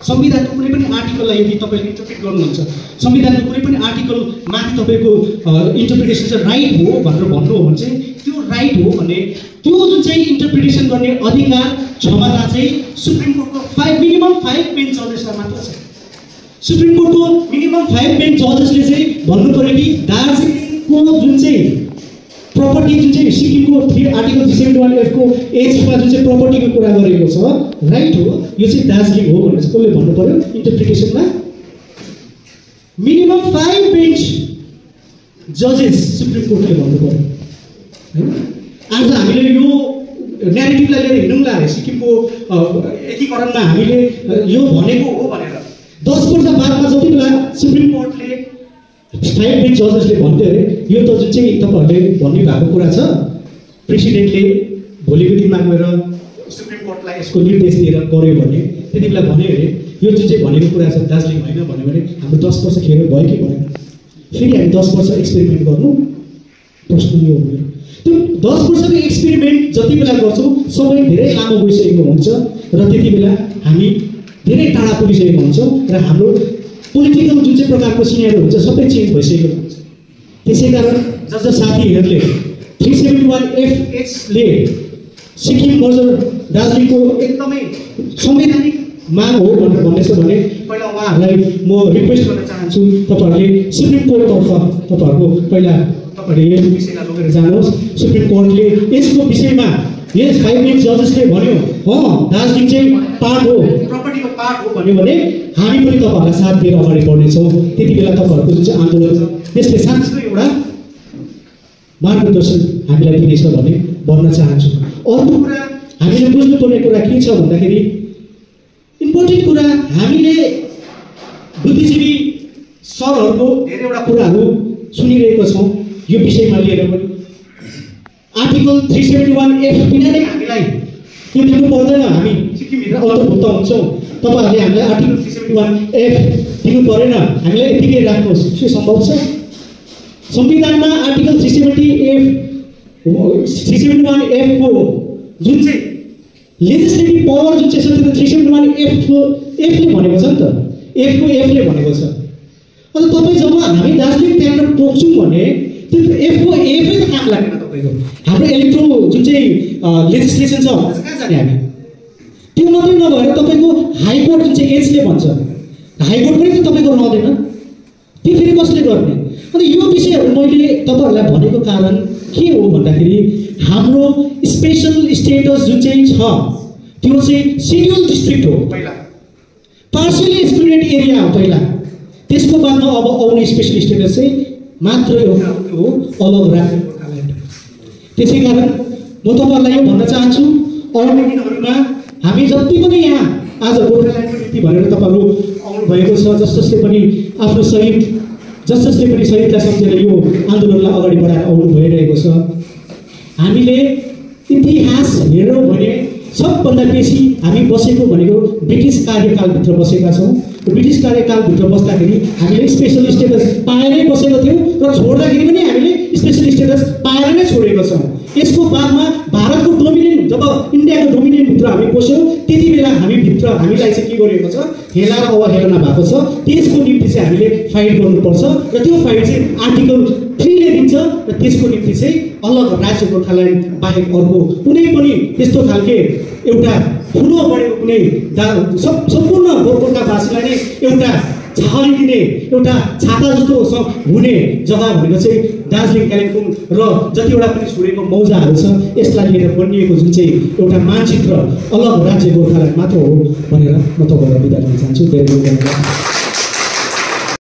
Speaker 1: संविधानको कुनै पनि आर्टिकललाई यदि तपाईँले इन्टरप्रिट गर्नुहुन्छ, संविधानको कुनै पनि आर्टिकलमाथि तपाईँको इन्टरप्रिटेसन चाहिँ राइट हो भनेर भन्नु हो भने चाहिँ त्यो राइट हो भने त्यो जुन चाहिँ इन्टरप्रिटेसन गर्ने अधिकार क्षमता चाहिँ सुप्रिम कोर्टको मिनिमम 5 बेन्च जजेसलाई मात्र छ। सुप्रिम कोर्टको मिनिमम 5 बेन्च जजेसले चाहिँ भन्नु पऱ्यो कि दार्जिलिङको जुन चाहिँ प्रपर्टी जुन चाहिँ सिक्किमको आर्टिकल 371F को H मा जुन चाहिँ प्रपर्टीको कुरा गरेको छ राइट हो, यो चाहिँ दार्जिलिङ हो भनेर चाहिँ कसले भन्नु पर्यो इन्टरप्रिटेसनमा? मिनिमम 5 बेन्च जजेस सुप्रिम कोर्टले भन्नु पर्यो हैन। आज हामीले यो न्यारेटिभलाई लिएर हिँडौँला सिक्किमको एकीकरणमा हामीले यो भनेको हो भनेर 10 वर्ष बादमा जति बेला सुप्रिम कोर्टले 5 बेन्च जजेसले भन्थ्यो अरे यो त जुन चाहिँ तपाईँहरूले भन्नु भएको कुरा छ प्रेसिडेन्टले भोलिको दिनमा गएर सुप्रिम कोर्टलाई यसको निर्देश दिएर गर्यो भने त्यति बेला भन्यो अरे यो जुन चाहिँ भनेको कुरा छ दार्जिलिङ होइन भन्यो भने हाम्रो 10 वर्ष खेर भयो कि भएन? फेरि हामी 10 वर्ष एक्सपेरिमेन्ट गर्नु? प्रश्न यो हो। त्यो 10 वर्षको एक्सपेरिमेन्ट जति बेला गर्छौँ समय धेरै लामो गइसकेको हुन्छ र त्यति बेला हामी धेरै टाढा पुगिसकेको हुन्छौँ र हाम्रो पोलिटिकल जुन चाहिँ प्रकारको सिनेरियो हुन्छ सबै चेन्ज भइसकेको हुन्छ। त्यसै कारण जस साथीहरूले 371F ले सिक्किम मर्जर दार्जिलिङको एकदमै संवैधानिक माग हो भनेर भन्दैछ भने पहिला उहाँहरूलाई म रिक्वेस्ट गर्न चाहन्छु तपाईँहरूले सुप्रिम कोर्टतर्फ तपाईँहरूको पहिला तपाईँहरूले यो विषयलाई लगेर जानुहोस्। सुप्रिम कोर्टले यसको विषयमा यस 5 बेन्च जजेसले भन्यो दार्जिलिङ चाहिँ पार्ट हो, प्रपर्टीको पार्ट हो भन्यो भने हामी पनि तपाईँहरूलाई साथ दिएर अगाडि बढ्नेछौँ। त्यति बेला तपाईँहरूको जुन चाहिँ आन्दोलन छ त्यसले साँच्चै एउटा मार्गदर्शन हामीलाई दिनेछ भन्ने भन्न चाहन्छु। अर्को कुरा हामीले बुझ्नुपर्ने कुरा के छ भन्दाखेरि इम्पोर्टेन्ट कुरा हामीले बुद्धिजीवी सरहरूको धेरैवटा कुराहरू सुनिरहेको छौँ यो विषयमा लिएर पनि। आर्टिकल 371F बिना नै हामीलाई त्यो दिनु पर्दैन, हामी सिक्किमभित्र अन्तर्भुक्त हुन्छौँ। तपाईँहरूले हामीलाई आर्टिकल 371F दिनु परेन, हामीलाई यतिकै राख्नुहोस्, के सम्भव छ? संविधानमा आर्टिकल 371F को जुन चाहिँ लेजिस्लेटिभ पावर जुन चाहिँ छ त्यो 371F ले भनेको छ नि त, F ले भनेको छ। अन्त तपाईँ जब हामी दार्जिलिङ त्यहाँबाट टोक्छौँ भने त्यो F को F नै काम लागेन तपाईँको। हाम्रो इलेक्ट्रो जुन चाहिँ लेजिस्लेसन छ कहाँ जाने हामी? त्यो मात्रै नभएर तपाईँको हाइकोर्ट जुन चाहिँ H ले भन्छ, हाइकोर्ट पनि त तपाईँको रहँदैन, त्यो फेरि कसले गर्ने? अनि यो विषयहरू मैले तपाईँहरूलाई भनेको कारण के हो भन्दाखेरि हाम्रो स्पेसल स्टेटस जुन चाहिँ छ त्यो चाहिँ सेड्युल डिस्ट्रिक्ट हो पहिला, पार्सियली एक्सक्लुडेड एरिया हो पहिला। त्यसको बादमा अब आउने स्पेसल स्टेटस चाहिँ मात्र एउटा हो अलग राज्य गोर्खाल्यान्ड। त्यसै कारण म तपाईँहरूलाई यो भन्न चाहन्छु आउने दिनहरूमा हामी जति पनि यहाँ आज गोर्खाल्यान्डको नीति भनेर तपाईँहरू आउनु भएको छ, जसले पनि आफ्नो जसले पनि शहीदलाई सम्झेर यो आन्दोलनलाई अगाडि बढाएर आउनु भइरहेको छ। हामीले इतिहास हेरौँ भने सबभन्दा बेसी हामी बसेको भनेको ब्रिटिस कार्यकालभित्र बसेका छौँ। ब्रिटिस कार्यकालभित्र बस्दाखेरि हामीले स्पेसल स्टेटस पाएरै बसेको थियौँ र छोड्दाखेरि पनि हामीले स्पेसल स्टेटस पाएर नै छोडेको छौँ। यसको बादमा भारतको डोमिनेन्ट, जब इन्डियाको डोमिनेन्टभित्र हामी पस्यौँ त्यति बेला हामीलाई चाहिँ के गरिएको छ, हेला र अवहेलना भएको छ। त्यसको निम्ति चाहिँ हामीले फाइट गर्नुपर्छ र त्यो फाइट चाहिँ आर्टिकल 3 ले दिन्छ र त्यसको निम्ति चाहिँ अलग राज्य गोर्खाल्यान्ड बाहेक अर्को कुनै पनि त्यस्तो खालके एउटा ठुलो बढेको कुनै सम्पूर्ण गोर्खावासीलाई नै एउटा छाडी दिने एउटा छाता जस्तो हुने जग्गा भनेको चाहिँ दार्जिलिङ, कालिम्पोङ र जतिवटा पनि छोडेको मौजाहरू छ यसलाई लिएर बनिएको जुन चाहिँ एउटा मानचित्र अलग राज्य गोर्खाल्यान्ड मात्र हो भनेर म तपाईँहरूलाई बिदा दिन चाहन्छु। धेरै धेरै धन्यवाद।